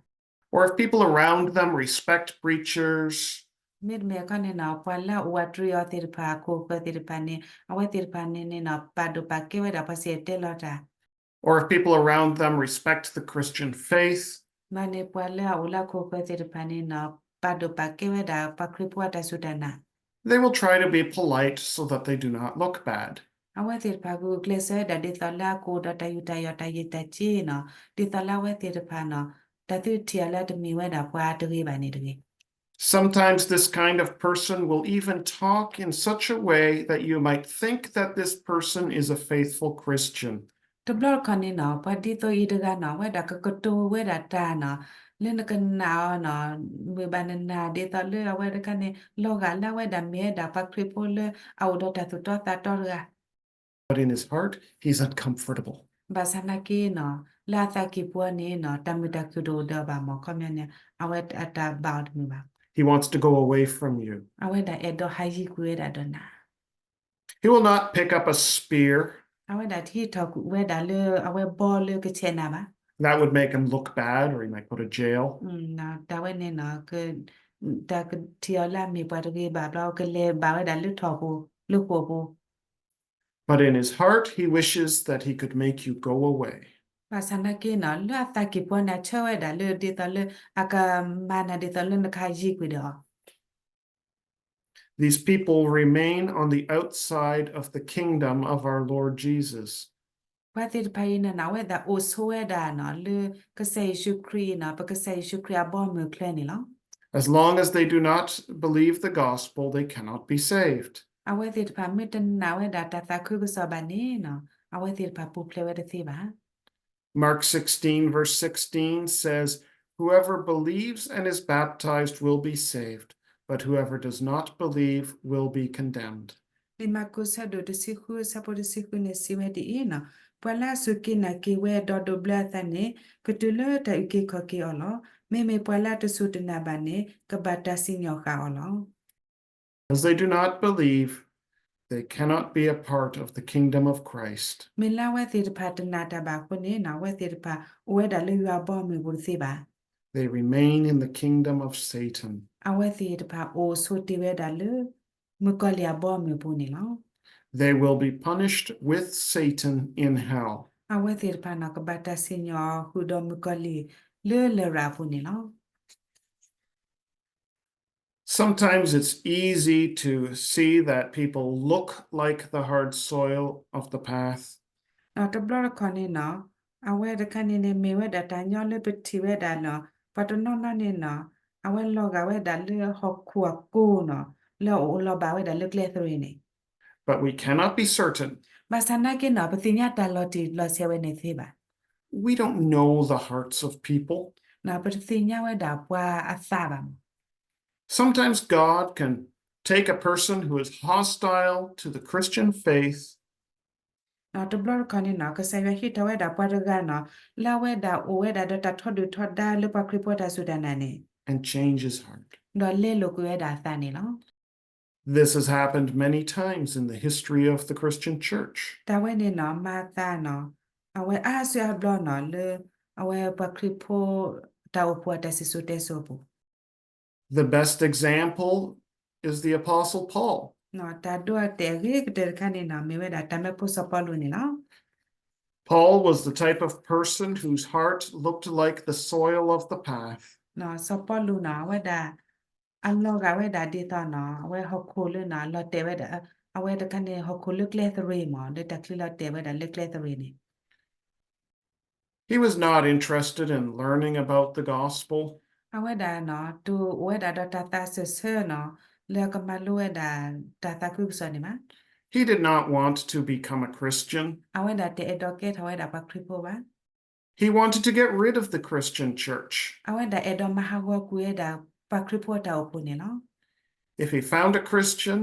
Or if people around them respect preachers, မ့တမ့ၢ်ခီန့ၣ်န့ၣ် ပှၤလၢအအိၣ်အတြီအီၤသ့ၣ်တဖၣ် ခိၣ်ဃၢၤသ့ၣ်တဖၣ်န့ၣ် အဝဲသ့ၣ်တဖၣ်န့ၣ်န့ၣ် ပာ်ဒိၣ်ပာ်ကဲဝဲဒၣ်ပှၤစံၣ်တဲၤတဲလီၤတၢ် Or if people around them respect the Christian faith, မ့ၢ်န့ၣ် ပှၤလၢအအိၣ်လၢအခိၣ်ဃၢၤသ့ၣ်တဖၣ်န့ၣ်န့ၣ် ပာ်ဒိၣ်ပာ်ကဲဝဲဒၣ်ပှၤခရံာ်ဖိအတၢ်စူၢ်တၢ်နာ် they will try to be polite so that they do not look bad. အဝဲသ့ၣ်တဖၣ်ဂုာ်ကျဲးစၢးဝဲဒၣ်ဒ်သိးလၢအကအိၣ်ဒီးတၢ်ယူးတၢ်ယီၣ် တၢ်ယံာ်တၢ်က့န့ၣ် ဒ်သိးလၢအဝဲသ့ၣ်တဖၣ်န့ၣ် တၢ်သုထံၣ်အီၤလၢတမ့ၢ်ဝဲဒၣ်ပှၤတဂ့ၤဘၣ်န့ၣ်တဂ့ၤ. Sometimes this kind of person will even talk in such a way that you might think that this person is a faithful Christian. တဘျီတခီၣ်န့ၣ်န့ၣ် ပှၤဒ်သိးအံၤတဂၤန့ၣ် အဝဲဒၣ်ကကတိၤဝဲဒၣ်တၢ်န့ၣ် လၢနကနာ်အီၤန့ၣ် မ့ၢ်ဘၣ်နနာ်ဒ်သိးလၢအဝဲတခါန့ၣ် လီၤဂာ်လၢအဝဲဒၣ်မ့ၢ်ဝဲဒၣ်ပှၤခရံာ်ဖိလၢအအိၣ်ဒီးတၢ်သူၣ်တီသးတီတဂၤ But in his heart, he's uncomfortable. ဘၣ်ဆၣ်နာ်က့န့ၣ် လၢအသးကံၢ်ပူၤန့ၣ်န့ၣ် တၢ်မုာ်တၢ်ခုၣ်တအိၣ်ဒီးဘၣ်မ့ၢ် ခီပညီန့ၣ် အဝဲအတၢ်ဘၣ်အီၤတမုာ်ဘၣ်. He wants to go away from you. အဝဲဒၣ်အဲၣ်ဒိးဟးယံၤကွံာ်ဝဲဒၣ်ဒီးနၤ He will not pick up a spear. အဝဲဒၣ်တဟံးထီၣ်ကွံာ်ဝဲဒၣ်လၢအဝဲဘီလၢကဆဲးနၤဘၣ်. That would make him look bad, or he might go to jail. တၢ်ဝဲန့ၣ်န့ၣ် တၢ်ကထံၣ်အီၤလၢအမ့ၢ်ပှၤတဂ့ၤဘၣ်ဘျီ ကလဲၤဘၣ်ဝဲဒၣ်လၢထီၣ်ပူၤ လၢဃိာ်ပူၤ But in his heart, he wishes that he could make you go away. ဘၣ်ဆၣ်နာ်က့န့ၣ် လၢအသးကံၢ်ပူၤန့ၣ် အဆၢဝဲဒၣ်လၢဒ်သိးလၢ အကမၤနၤဒ်သိးလၢနကဟးယံၤကွံာ်ဒီးအီၤ These people remain on the outside of the kingdom of our Lord Jesus. ပှၤသ့ၣ်တဖၣ်အံၤန့ၣ်န့ၣ် အဝဲဒၣ်အိၣ်ဆိးဝဲဒၣ်န့ၣ် လၢကစၢ်ယ့ၣ်ၡူးခရံာ်န့ၣ် ပကစၢ်ယ့ၣ်ၡူးခရံာ်အဘီအမုၢ်အချၢန့ၣ်လီၤ. As long as they do not believe the gospel, they cannot be saved. အဝဲသ့ၣ်တဖၣ်မ့ၢ်တနာ်ဝဲဒၣ်တၢ်သးခုကစီၣ်ဘၣ်န့ၣ်န့ၣ် အဝဲသ့ၣ်တဖၣ်ပူၤဖျဲးဝဲတသ့ဘၣ်. Mark sixteen, verse sixteen says, Whoever believes and is baptized will be saved, but whoever does not believe will be condemned. လံာ်မၢ်ကူး ဆၢဒိၣ်တဆံဃု ဆၢဖိတဆံဃုန့ၣ် စံးဝဲဒ်အံၤန့ၣ်, ပှၤလၢအစူၢ်က့ၤနာ်က့ၤဝဲ ဒီးဒိးဘျၢအသးန့ၣ် ကတုၤလၢတၢ်အုၣ်က့ၤခီၣ်က့ၤအီၤလီၤ. မ့မ့ၢ်ပှၤလၢအတစူၢ်တနာ်ဘၣ်န့ၣ် ကဘၣ်တၢ်စံၣ်ညီၣ်ဃာ်အီၤလီၤ. As they do not believe, they cannot be a part of the kingdom of Christ. မ့ၢ်လၢအဝဲသ့ၣ်တဖၣ်တနာ်တၢ်ဘၣ်အဃိန့ၣ် အဝဲသ့ၣ်တဖၣ်အိၣ်ဝဲဒၣ်လၢယွၤအဘီအမုၢ်ပူၤတသ့ဘၣ်. They remain in the kingdom of Satan. အဝဲသ့ၣ်တဖၣ်အိၣ်ဆိးတ့ၢ်ဝဲဒၣ်လၢ မုၣ်ကီၤလံၢ်အဘီအမုၢ်ပူၤန့ၣ်လီၤ. They will be punished with Satan in hell. အဝဲသ့ၣ်တဖၣ်န့ၣ် ကဘၣ်တၢ်စံၣ်ညီၣ်ဃုာ်ဒီးမုၣ်ကီၤလံၢ်လၢလရာ်အပူၤန့ၣ်လီၤ. Sometimes it's easy to see that people look like the hard soil of the path. တဘျီတခီၣ်န့ၣ်န့ၣ် အဝဲတခါန့ၣ်န့ၣ် မ့ၢ်ဝဲဒၣ်တၢ်ညီလၢပထံၣ်ဝဲဒၣ်န့ၣ် ပှၤတနီၤနီၤန့ၣ်န့ၣ် အဝဲလီၤဂာ်ဝဲဒၣ်လၢဟီၣ်ခိၣ်အကိာ်န့ၣ် လၢအအိၣ်လီၤဘၣ်ဝဲဒၣ်လၢကျဲသရ့ၤန့ၣ် But we cannot be certain. ဘၣ်ဆၣ်နာ်က့န့ၣ် ပသ့ၣ်ညါတၢ်လီၤတံၢ်လီၤဆဲးဝဲန့ၣ်သ့ဘၣ်. We don't know the hearts of people. ပတသ့ၣ်ညါဝဲဒၣ်ပှၤအသးဘၣ်မး. Sometimes God can take a person who is hostile to the Christian faith တဘျီတခီၣ်န့ၣ်န့ၣ် ကစၢ်ယွၤဟ့ၣ်ထီၣ်ဝဲဒၣ်ပှၤတဂၤန့ၣ် လၢအဝဲဒၣ်အိၣ်ဝဲဒၣ်ဒီးတၢ်ထီဒုၣ်ထီဒါလၢပှၤခရံာ်ဖိတၢ်စူၢ်တၢ်နာ်န့ၣ် and change his heart. ဒီးလဲလိာ်ကွံာ်ဝဲဒၣ်အသးန့ၣ်လီၤ. This has happened many times in the history of the Christian church. တၢ်ဝဲန့ၣ်န့ၣ် မၤအသးန့ၣ် အဝဲအါစုအါဘျီန့ၣ် လၢအဝဲပှၤခရံာ်ဖိတၢ်အိၣ်ဖှိၣ်အတၢ်စံၣ်စိၤတဲစိၤအပူၤ The best example is the Apostle Paul. တၢ်ဒိအတဲာ်အဂ့ၤကတၢၢ်တခါန့ၣ်န့ၣ် မ့ၢ်ဝဲဒၣ်တၢ်မၢဖိစီၤပီလူးန့ၣ်လီၤ. Paul was the type of person whose heart looked like the soil of the path. စီၤပီလူးန့ၣ် အဝဲဒၣ် အလီၤဂာ်ဝဲဒၣ်ဒ်သိးန့ၣ် အဝဲဟီၣ်ခိၣ်လၢန့ၣ် လီၤတဲာ်ဝဲဒၣ် အဝဲတခါန့ၣ် ဟီၣ်ခိၣ်လၢကျဲသရ့ၤမး လၢတၢ်ချံလီၤတဲာ်ဝဲဒၣ်လၢကျဲသရ့ၤန့ၣ် He was not interested in learning about the gospel. အဝဲဒၣ်န့ၣ် တအိၣ်ဝဲဒၣ်ဒီးတၢ်သးစၢၢ်ဆၢန့ၣ် လၢအကမၤလိဝဲဒၣ်တၢ်သးခုကစီၣ်န့ၣ်ဘၣ်. He did not want to become a Christian. အဝဲဒၣ်တအဲၣ်ဒိးကဲထီၣ်ဝဲဒၣ်ပှၤခရံာ်ဖိဘၣ်. He wanted to get rid of the Christian church. အဝဲဒၣ်အဲၣ်ဒိးမၤဟးဂီၤကွံာ်ဝဲဒၣ်ပှၤခရံာ်ဖိအတၢ်အိၣ်ဖှိၣ်န့ၣ်လီၤ. If he found a Christian,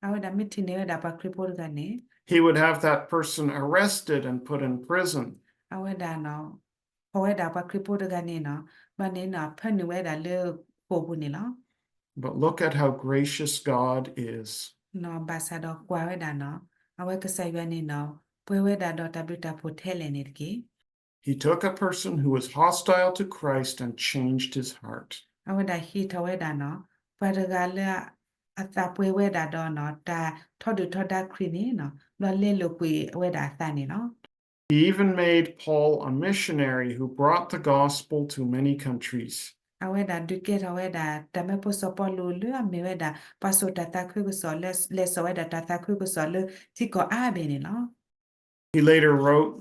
အဝဲဒၣ်မ့ၢ်ထံၣ်န့ၢ်ဝဲဒၣ်ပှၤခရံာ်ဖိတဂၤန့ၣ် he would have that person arrested and put in prison. အဝဲဒၣ်န့ၣ် ဖီၣ်ဝဲဒၣ်ပှၤခရံာ်ဖိတဂၤန့ၣ်နီၤ, ဘျီန့ၣ်နီၤ ဖၢနုာ်ဝဲဒၣ်လၢဃိာ်ပူၤန့ၣ်လီၤ. But look at how gracious God is. နီၤ ဘၣ်ဆၣ်ဒီးကွၢ်ဝဲဒၣ်နီၤ အဝဲကစၢ်ယွၤန့ၣ်နီၤ ပှဲၤဝဲဒၣ်ဒီးတၢ်ဘျုးတၢ်ဖှိၣ်ထဲလဲၣ်န့ၣ်တက့ၢ်. He took a person who was hostile to Christ and changed his heart. အဝဲဒၣ်ဟံးထီၣ်ဝဲဒၣ်နီၤ ပှၤတဂၤလၢအသးပှဲၤဝဲဒၣ်ဒီးနီၤ တၢ်ထီဒုၣ်ထီဒါခရံာ်န့ၣ်နီၤ ဘျီလဲလိာ်ကွံာ်ဝဲဒၣ်အသးန့ၣ်လီၤ. He even made Paul a missionary who brought the gospel to many countries. အဝဲဒၣ်ဒုးကဲထီၣ်ဝဲဒၣ် တၢ်မၢဖိစီၤပီလူးလၢအမ့ၢ်ဝဲဒၣ် ပှၤစိာ်တၢ်သးခုကစီၣ်လၢ လဲၤစိာ်ဝဲဒၣ်တၢ်သးခုကစီၣ်လၢထံကီၢ်အါဘ့ၣ်န့ၣ်လီၤ. He later wrote,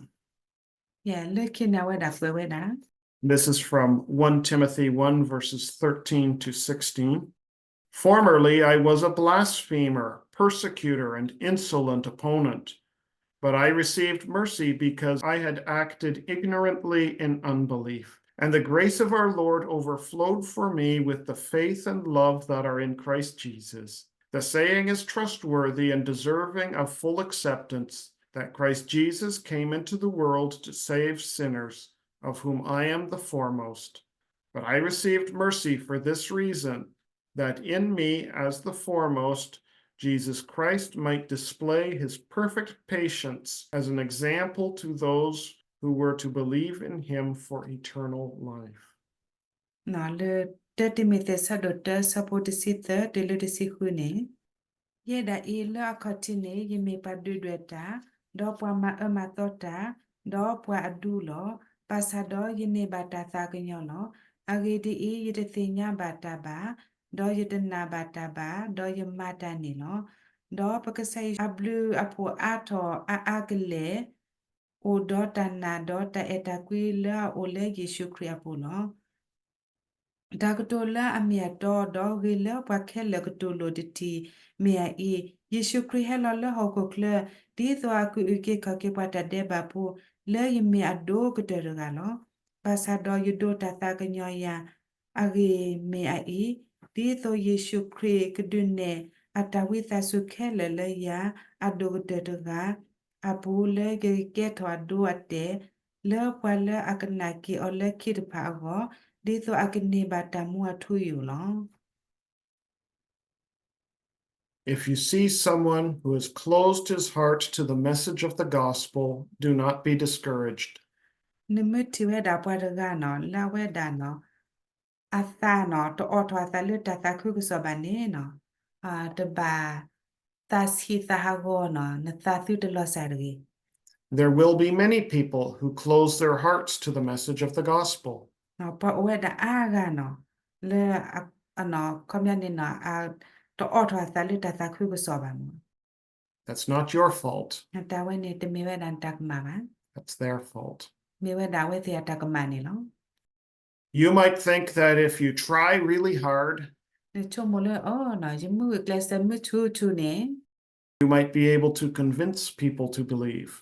ယဲ လၢခံန့ၣ်အဝဲဒၣ်ကွဲးဝဲဒၣ် This is from First Timothy one, verses thirteen to sixteen. Formerly, I was a blasphemer, persecutor, and insolent opponent. But I received mercy because I had acted ignorantly in unbelief. And the grace of our Lord overflowed for me with the faith and love that are in Christ Jesus. The saying is trustworthy and deserving of full acceptance, that Christ Jesus came into the world to save sinners, of whom I am the foremost. But I received mercy for this reason, that in me, as the foremost, Jesus Christ might display his perfect patience as an example to those who were to believe in him for eternal life. လၢ တၢတံၤမသ့း ဆၢဒိၣ်တၢ ဆၢဖိတဆံသၢ တုၤလၢတဆံဃုန့ၣ်, ယဲဒၣ်အံၤလၢအခီၣ်ထံးန့ၣ် ယမ့ၢ်ပှၤဒုၣ်ဒွဲၣ်တၢ်, ဒီးပှၤမၤအၢမၤသီတၢ်, ဒီးပှၤအဒူလီၤ. ဘၣ်ဆၣ်ဒီးယန့ၢ်ဘၣ်တၢ်သးကညီၤလီၤ. အဂ့ၢ်ဒ်အံၤ, ယတသ့ၣ်ညါဘၣ်တၢ်ဘၣ်, ဒီးယတနာ်ဘၣ်တၢ်ဘၣ်, ဒီးယမၤတၢ်န့ၣ်လီၤ. ဒီးပကစၢ်ယ့ၣ်ၡူးအဘျုးအဖှိၣ်အါထီၣ်အါအါကလဲာ် အိၣ်ဒီးတၢ်နာ်ဒီးတၢ်အဲၣ်တၢ်ကွံလၢအအိၣ်လၢယ့ၣ်ၡူးခရံာ်အပူၤလီၤ. တၢ်ကတိၤလၢအမ့ၢ်အတီဒီးဂ့ၤလၢပှၤခဲလၢာ်ကတိၤလိာ်တထံၣ် မ့ၢ်အအံၤ, ယ့ၣ်ၡူးခရံာ်ဟဲလီၤလၢဟီၣ်ခိၣ်ချၢ ဒ်သိးအကအုၣ်က့ၤခီၣ်က့ၤပှၤတၢ်ဒဲးဘးဖိ လၢယမ့ၢ်အဒိၣ်ကတၢၢ်တဂၤလီၤ. ဘၣ်ဆၣ်ဒီးယဒိးတၢ်သးကညီၤယၤ အဂ့ၢ်မ့ၢ်အအံၤ, ဒ်သိးယ့ၣ်ၡူးခရံာ်ကဒုးနဲၣ်အတၢ်ဝံသးစူၤခဲလၢာ်လၢယၤ အဒိၣ်ကတၢၢ်တဂၤအပူၤ လၢယကကဲထီၣ်အဒိအတဲာ် လၢပှၤလၢအကနာ်က့ၤအီၤလၢခံတဖၣ်အဂီၢ်, ဒ်သိးအကန့ၢ်ဘၣ်တၢ်မူအထူအယိာ်လီၤ. If you see someone who has closed his heart to the message of the gospel, do not be discouraged. နမ့ၢ်ထံၣ်ဝဲဒၣ်ပှၤတဂၤနီၤ လၢအဝဲဒၣ်နီၤ အသးနီၤ တအိးထီၣ်အသးလၢတၢ်သးခုကစီၣ်ဘၣ်န့ၣ်နီၤ, တဘၣ်သးဆံးသးဟးဂီၤနီၤ, နသးသုတလီၤစၢ်တဂ့ၤ. There will be many people who close their hearts to the message of the gospel. ပှၤအိၣ်ဝဲဒၣ်အါဂၤနီၤ လၢ ခီပညီန့ၣ်နီၤ တအိးထီၣ်အသးလၢတၢ်သးခုကစီၣ်ဘၣ်မး. That's not your fault. တၢ်ဝဲန့ၣ်တမ့ၢ်ဝဲဒၣ်နတၢ်ကမၣ်ဘၣ်. That's their fault. မ့ၢ်ဝဲဒၣ်အဝဲသ့ၣ်အတၢ်ကမၣ်န့ၣ်လီၤ. You might think that if you try really hard, နဆိကမိၣ်လၢ အိ ယမုၢ်ဂ့ၤကျဲးစၢးမုၢ်ဆူၣ်ဆူၣ်န့ၣ် you might be able to convince people to believe.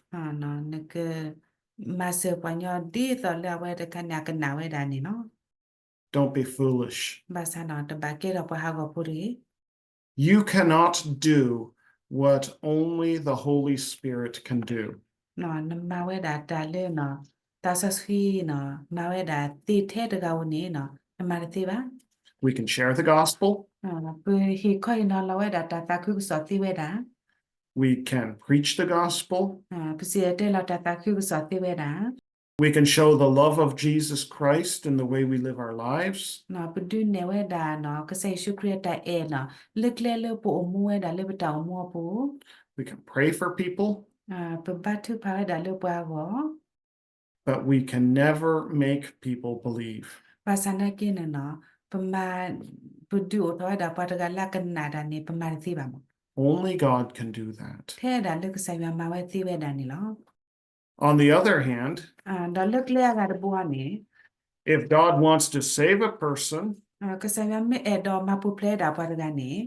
နကမၤစၢၤပှၤကညီဒ်သိးလၢအဝဲတခါန့ၣ် အကနၣ်ဝဲဒၣ်န့ၣ်လီၤ. Don't be foolish. ဘၣ်ဆၣ်နီၤ တဘၣ်ကဲထီၣ်ပှၤဟးဂီၤဖိတဂ့ၤ. You cannot do what only the Holy Spirit can do. နမၤဝဲဒၣ်တၢ်လၢ သးစီဆှံနီၤ မၤဝဲဒၣ်သ့ထဲတဂၤဧိၤန့ၣ်နီၤ နမၤတသ့ဘၣ်. We can share the gospel. ပဟ့ၣ်ခီဟ့ၣ်နီၤလီၤဝဲဒၣ်တၢ်သးခုကစီၣ်သ့ဝဲဒၣ်. We can preach the gospel. ပစံၣ်တဲၤတဲလီၤတၢ်သးခုကစီၣ်သ့ဝဲဒၣ်. We can show the love of Jesus Christ in the way we live our lives. ပဒုးနဲၣ်ဝဲဒၣ်နီၤ ကစၢ်ယ့ၣ်ၡူးခရံာ်အတၢ်အဲၣ်နီၤ လၢကျဲလၢပအိၣ်မူဝဲဒၣ်လၢပတၢ်အိၣ်မူအပူၤ. We can pray for people. ပဘါထုကဖၣ်ဝဲဒၣ်လၢပှၤအဂီၢ်. But we can never make people believe. ဘၣ်ဆၣ်နာ်က့န့ၣ်နီၤ ပမၤ ပဒုးအိၣ်ထီၣ်ဝဲဒၣ်ပှၤတဂၤလၢအကနၣ်တၢ်န့ၣ် ပမၤတသ့ဘၣ်မး. Only God can do that. ထဲဒၣ်လၢကစၢ်ယွၤမၤဝဲသ့ဝဲဒၣ်န့ၣ်လီၤ. On the other hand, ဒီးလၢကျဲအဂၤတဘိန့ၣ် if God wants to save a person, ကစၢ်ယွၤမ့ၢ်အဲၣ်ဒိးမၤပူၤဖျဲးဝဲဒၣ်ပှၤတဂၤန့ၣ်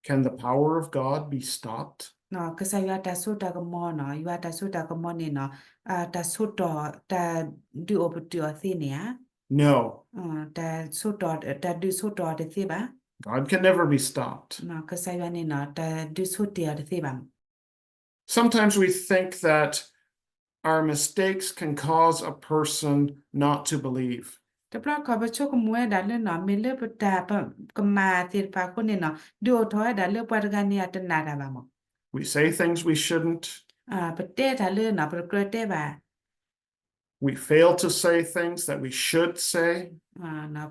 can the power of God be stopped? ကစၢ်ယွၤတၢ်စိတၢ်ကမီၤနီၤ ယွၤတၢ်စိတၢ်ကမီၤန့ၣ်နီၤ တၢ်ဆိးတီၢ် တၢ်ဒုးအိၣ်ပတုာ်အီၤသ့န့ၣ်ဧါ. No. တၢ်ဆိးတီၢ် တၢ်ဒုးဆိးတီၢ်အီၤတသ့ဘၣ်. God can never be stopped. ကစၢ်ယွၤန့ၣ်နီၤ တၢ်ဒုးဆိးတ့ၢ်အီၤတသ့ဘၣ်. Sometimes we think that our mistakes can cause a person not to believe. တဘျီတခီၣ်ပဆိကမိၣ်ဝဲဒၣ်လၢနီၤ မ့ၢ်လၢပတၢ်ကမၣ်သ့ၣ်တဖၣ်အဃိန့ၣ်နီၤ ဒုးအိၣ်ထီၣ်ဝဲဒၣ်လၢပှၤတဂၤန့ၣ် အတနာ်တၢ်ဘၣ်မး. We say things we shouldn't. ပတဲတၢ်လၢနီၤ ပတကြၢးတဲဘၣ်. We fail to say things that we should say.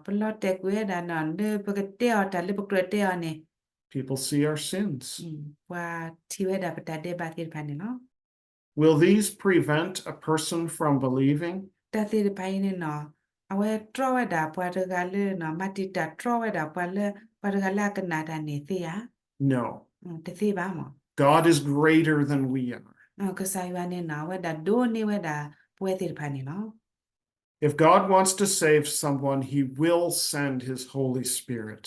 ပလီၤတဲာ်ကွံာ်ဝဲဒၣ်နီၤ လၢပကတဲအီၤတၢ်လၢပကြၢးတဲအီၤန့ၣ် People see our sins. ပှၤထံၣ်ဝဲဒၣ်ပတၢ်ဒဲးဘးသ့ၣ်တဖၣ်န့ၣ်လီၤ. Will these prevent a person from believing? တၢ်သ့ၣ်တဖၣ်အံၤန့ၣ်နီၤ အဝဲတြီဝဲဒၣ်ပှၤတဂၤလၢနီၤ မၤတံာ်တာ်တြီဝဲဒၣ်ပှၤလၢ ပှၤတဂၤလၢအကနၣ်တၢ်န့ၣ်သ့ဧါ. No. တသ့ဘၣ်မး. God is greater than we are. ကစၢ်ယွၤန့ၣ်နီၤ အဝဲဒၣ်ဒိၣ်န့ၢ်ဝဲဒၣ်ပဝဲသ့ၣ်တဖၣ်န့ၣ်လီၤ. If God wants to save someone, he will send his Holy Spirit.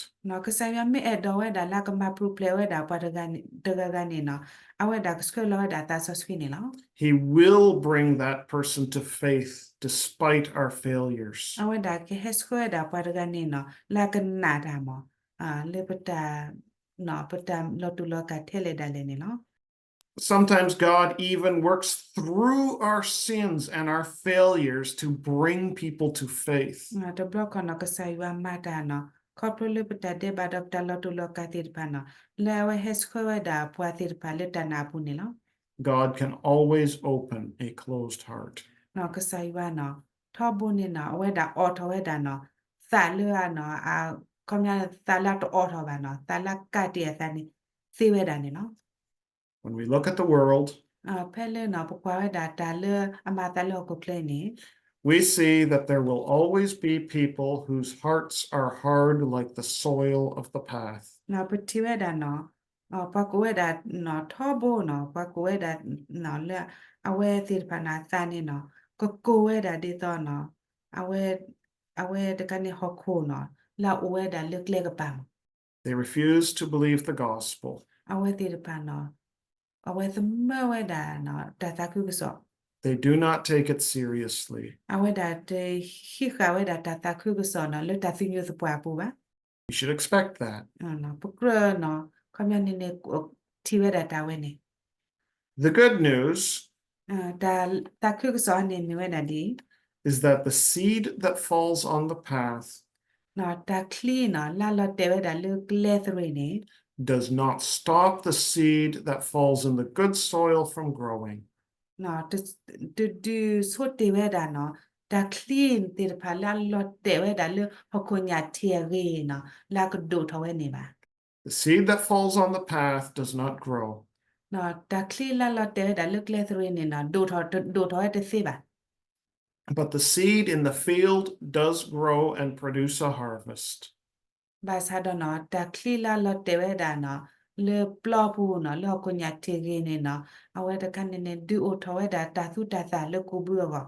ကစၢ်ယွၤမ့ၢ်အဲၣ်ဒိးဝဲဒၣ်လၢကမၤပူၤဖျဲးဝဲဒၣ်ပှၤတဂၤဂၤန့ၣ်နီၤ အဝဲဒၣ်ကဆှၢလီၤဝဲဒၣ်သးစီဆှံန့ၣ်လီၤ. He will bring that person to faith despite our failures. အဝဲဒၣ်ကဟဲဆှၢဝဲဒၣ်ပှၤတဂၤန့ၣ်နီၤ လၢကနၣ်တၢ်မး လၢပတၢ် ပတၢ်လီၤတူာ်လီၤကာ်ထဲလဲၣ်ဒၣ်လဲၣ်န့ၣ်လီၤ. Sometimes God even works through our sins and our failures to bring people to faith. တဘျီခီနီၤ ကစၢ်ယွၤမၤတၢ်နီၤ ခီဖျိလၢပတၢ်ဒဲးဘးဒီးပတၢ်လီၤတူာ်လီၤကာ်သ့ၣ်တဖၣ်နီၤ လၢအဝဲဟဲဆှၢဝဲဒၣ်ပှၤသ့ၣ်တဖၣ်လၢတၢ်နာ်အပူၤန့ၣ်လီၤ. God can always open a closed heart. ကစၢ်ယွၤနီၤ ထီဘိန့ၣ်နီၤ အဝဲဒၣ်အိးထီၣ်ဝဲဒၣ်နီၤ သးလၢနီၤ အခီပညီသးလၢအတအိးထီၣ်ဘၣ်နီၤ သးလၢကးတံာ်အသးန့ၣ် သ့ဝဲဒၣ်န့ၣ်လီၤ. When we look at the world, ဖဲလၢနီၤ ပကွၢ်ဝဲဒၣ်တၢ်လၢအမၤအသးလၢဟီၣ်ခိၣ်ချၢအံၤန့ၣ် we see that there will always be people whose hearts are hard like the soil of the path. ပထံၣ်ဝဲဒၣ်နီၤ ပှၤကိးဝဲဒၣ်နီၤ ထီဘိနီၤ ပှၤကိးဝဲဒၣ်နီၤ လၢ အဝဲသ့ၣ်တဖၣ်န့ၣ် အသးန့ၣ်နီၤ ကကိၢ်ဝဲဒၣ်ဒ်သိးနီၤ အဝဲ အဝဲတခါန့ၣ်ဟီၣ်ခိၣ်နီၤ လၢအအိၣ်ဝဲဒၣ်လၢကျဲကပၤမး They refuse to believe the gospel. အဝဲသ့ၣ်တဖၣ်နီၤ အဝဲသမၢဝဲဒၣ်နီၤ တၢ်သးခုကစီၣ် They do not take it seriously. အဝဲဒၣ်တဟံးဃာ်ဝဲဒၣ်တၢ်သးခုကစီၣ်နီၤ လၢတၢ်သညူးသပှၢ်အပူၤဘၣ်. We should expect that. ပကြၢးနီၤ ခီပညီန့ၣ်န့ၣ် ထံၣ်ဝဲဒၣ်တၢ်ဝဲန့ၣ် The good news တၢ်သးခုကစီၣ်အန့ၣ်မ့ၢ်ဝဲဒၣ်ဒ်အံၤ is that the seed that falls on the path တၢ်ချံနီၤ လၢလီၤတဲာ်ဝဲဒၣ်လၢကျဲသရ့ၤန့ၣ် does not stop the seed that falls in the good soil from growing. တဒုးဆိတ့ၢ်ဝဲဒၣ်နီၤ တၢ်ချံသ့ၣ်တဖၣ်လၢအလီၤတဲာ်ဝဲဒၣ် လၢဟီၣ်ခိၣ်ညၣ်ထံးအဂ့ၤနီၤ လၢအကဒိၣ်ထီၣ်ဝဲန့ၣ်ဘၣ်. The seed that falls on the path does not grow. တၢ်ချံလၢလီၤတဲာ်ဝဲဒၣ်လၢကျဲသရ့ၤန့ၣ်နီၤ ဒိၣ်ထီၣ်ဝဲတသ့ဘၣ်. But the seed in the field does grow and produce a harvest. ဘၣ်ဆၣ်ဒီးနီၤ တၢ်ချံလၢလီၤတဲာ်ဝဲဒၣ်နီၤ လၢပျီပူၤနီၤ လၢဟီၣ်ခိၣ်ညၣ်ထံးဂ့ၤန့ၣ်နီၤ အဝဲတခါန့ၣ်န့ၣ် ဒုးအိၣ်ထီၣ်ဝဲဒၣ်တၢ်သူတၢ်သၣ်လၢကူးဘုအဂီၢ်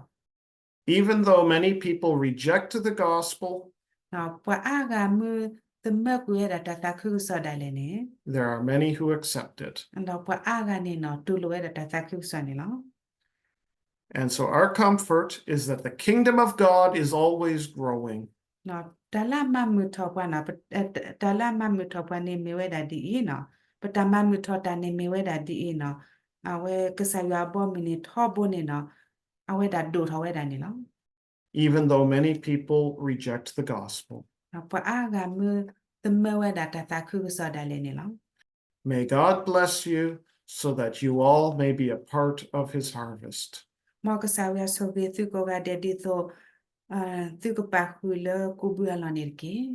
Even though many people reject the gospel, ပှၤအါဂၤမ့ၢ်သမၢကွံာ်ဝဲဒၣ်တၢ်သးခုကစီၣ်ဒၣ်လဲာ်န့ၣ် there are many who accept it. ဒီးပှၤအါဂၤန့ၣ်နီၤ တူၢ်လိာ်ဝဲဒၣ်တၢ်သးခုကစီၣ်န့ၣ်လီၤ. And so our comfort is that the kingdom of God is always growing. တၢ်လၢအမၤမုာ်ထီၣ်ပှၤနီၤ တၢ်လၢအမၤမုာ်ထီၣ်ပှၤန့ၣ်မ့ၢ်ဝဲဒၣ်ဒ်အံၤနီၤ ပတၢ်မၤမုာ်ထီၣ်တၢ်န့ၣ်မ့ၢ်ဝဲဒၣ်ဒ်အံၤနီၤ အဝဲကစၢ်ယွၤအဘီအမုၢ်န့ၣ်ထီဘိန့ၣ်နီၤ အဝဲဒၣ်ဒိၣ်ထီၣ်ဝဲဒၣ်န့ၣ်လီၤ. Even though many people reject the gospel. ပှၤအါဂၤမ့ၢ်သမၢဝဲဒၣ်တၢ်သးခုကစီၣ်ဒၣ်လဲာ်န့ၣ်လီၤ. May God bless you so that you all may be a part of his harvest. မ်ကစၢ်ယွၤဆိၣ်ဂ့ၤသုကိးဂၤဒဲးဒ်သိး သုကပာ်ဃုာ်လၢကူးဘုအလီၢ်န့ၣ်တက့ၢ်.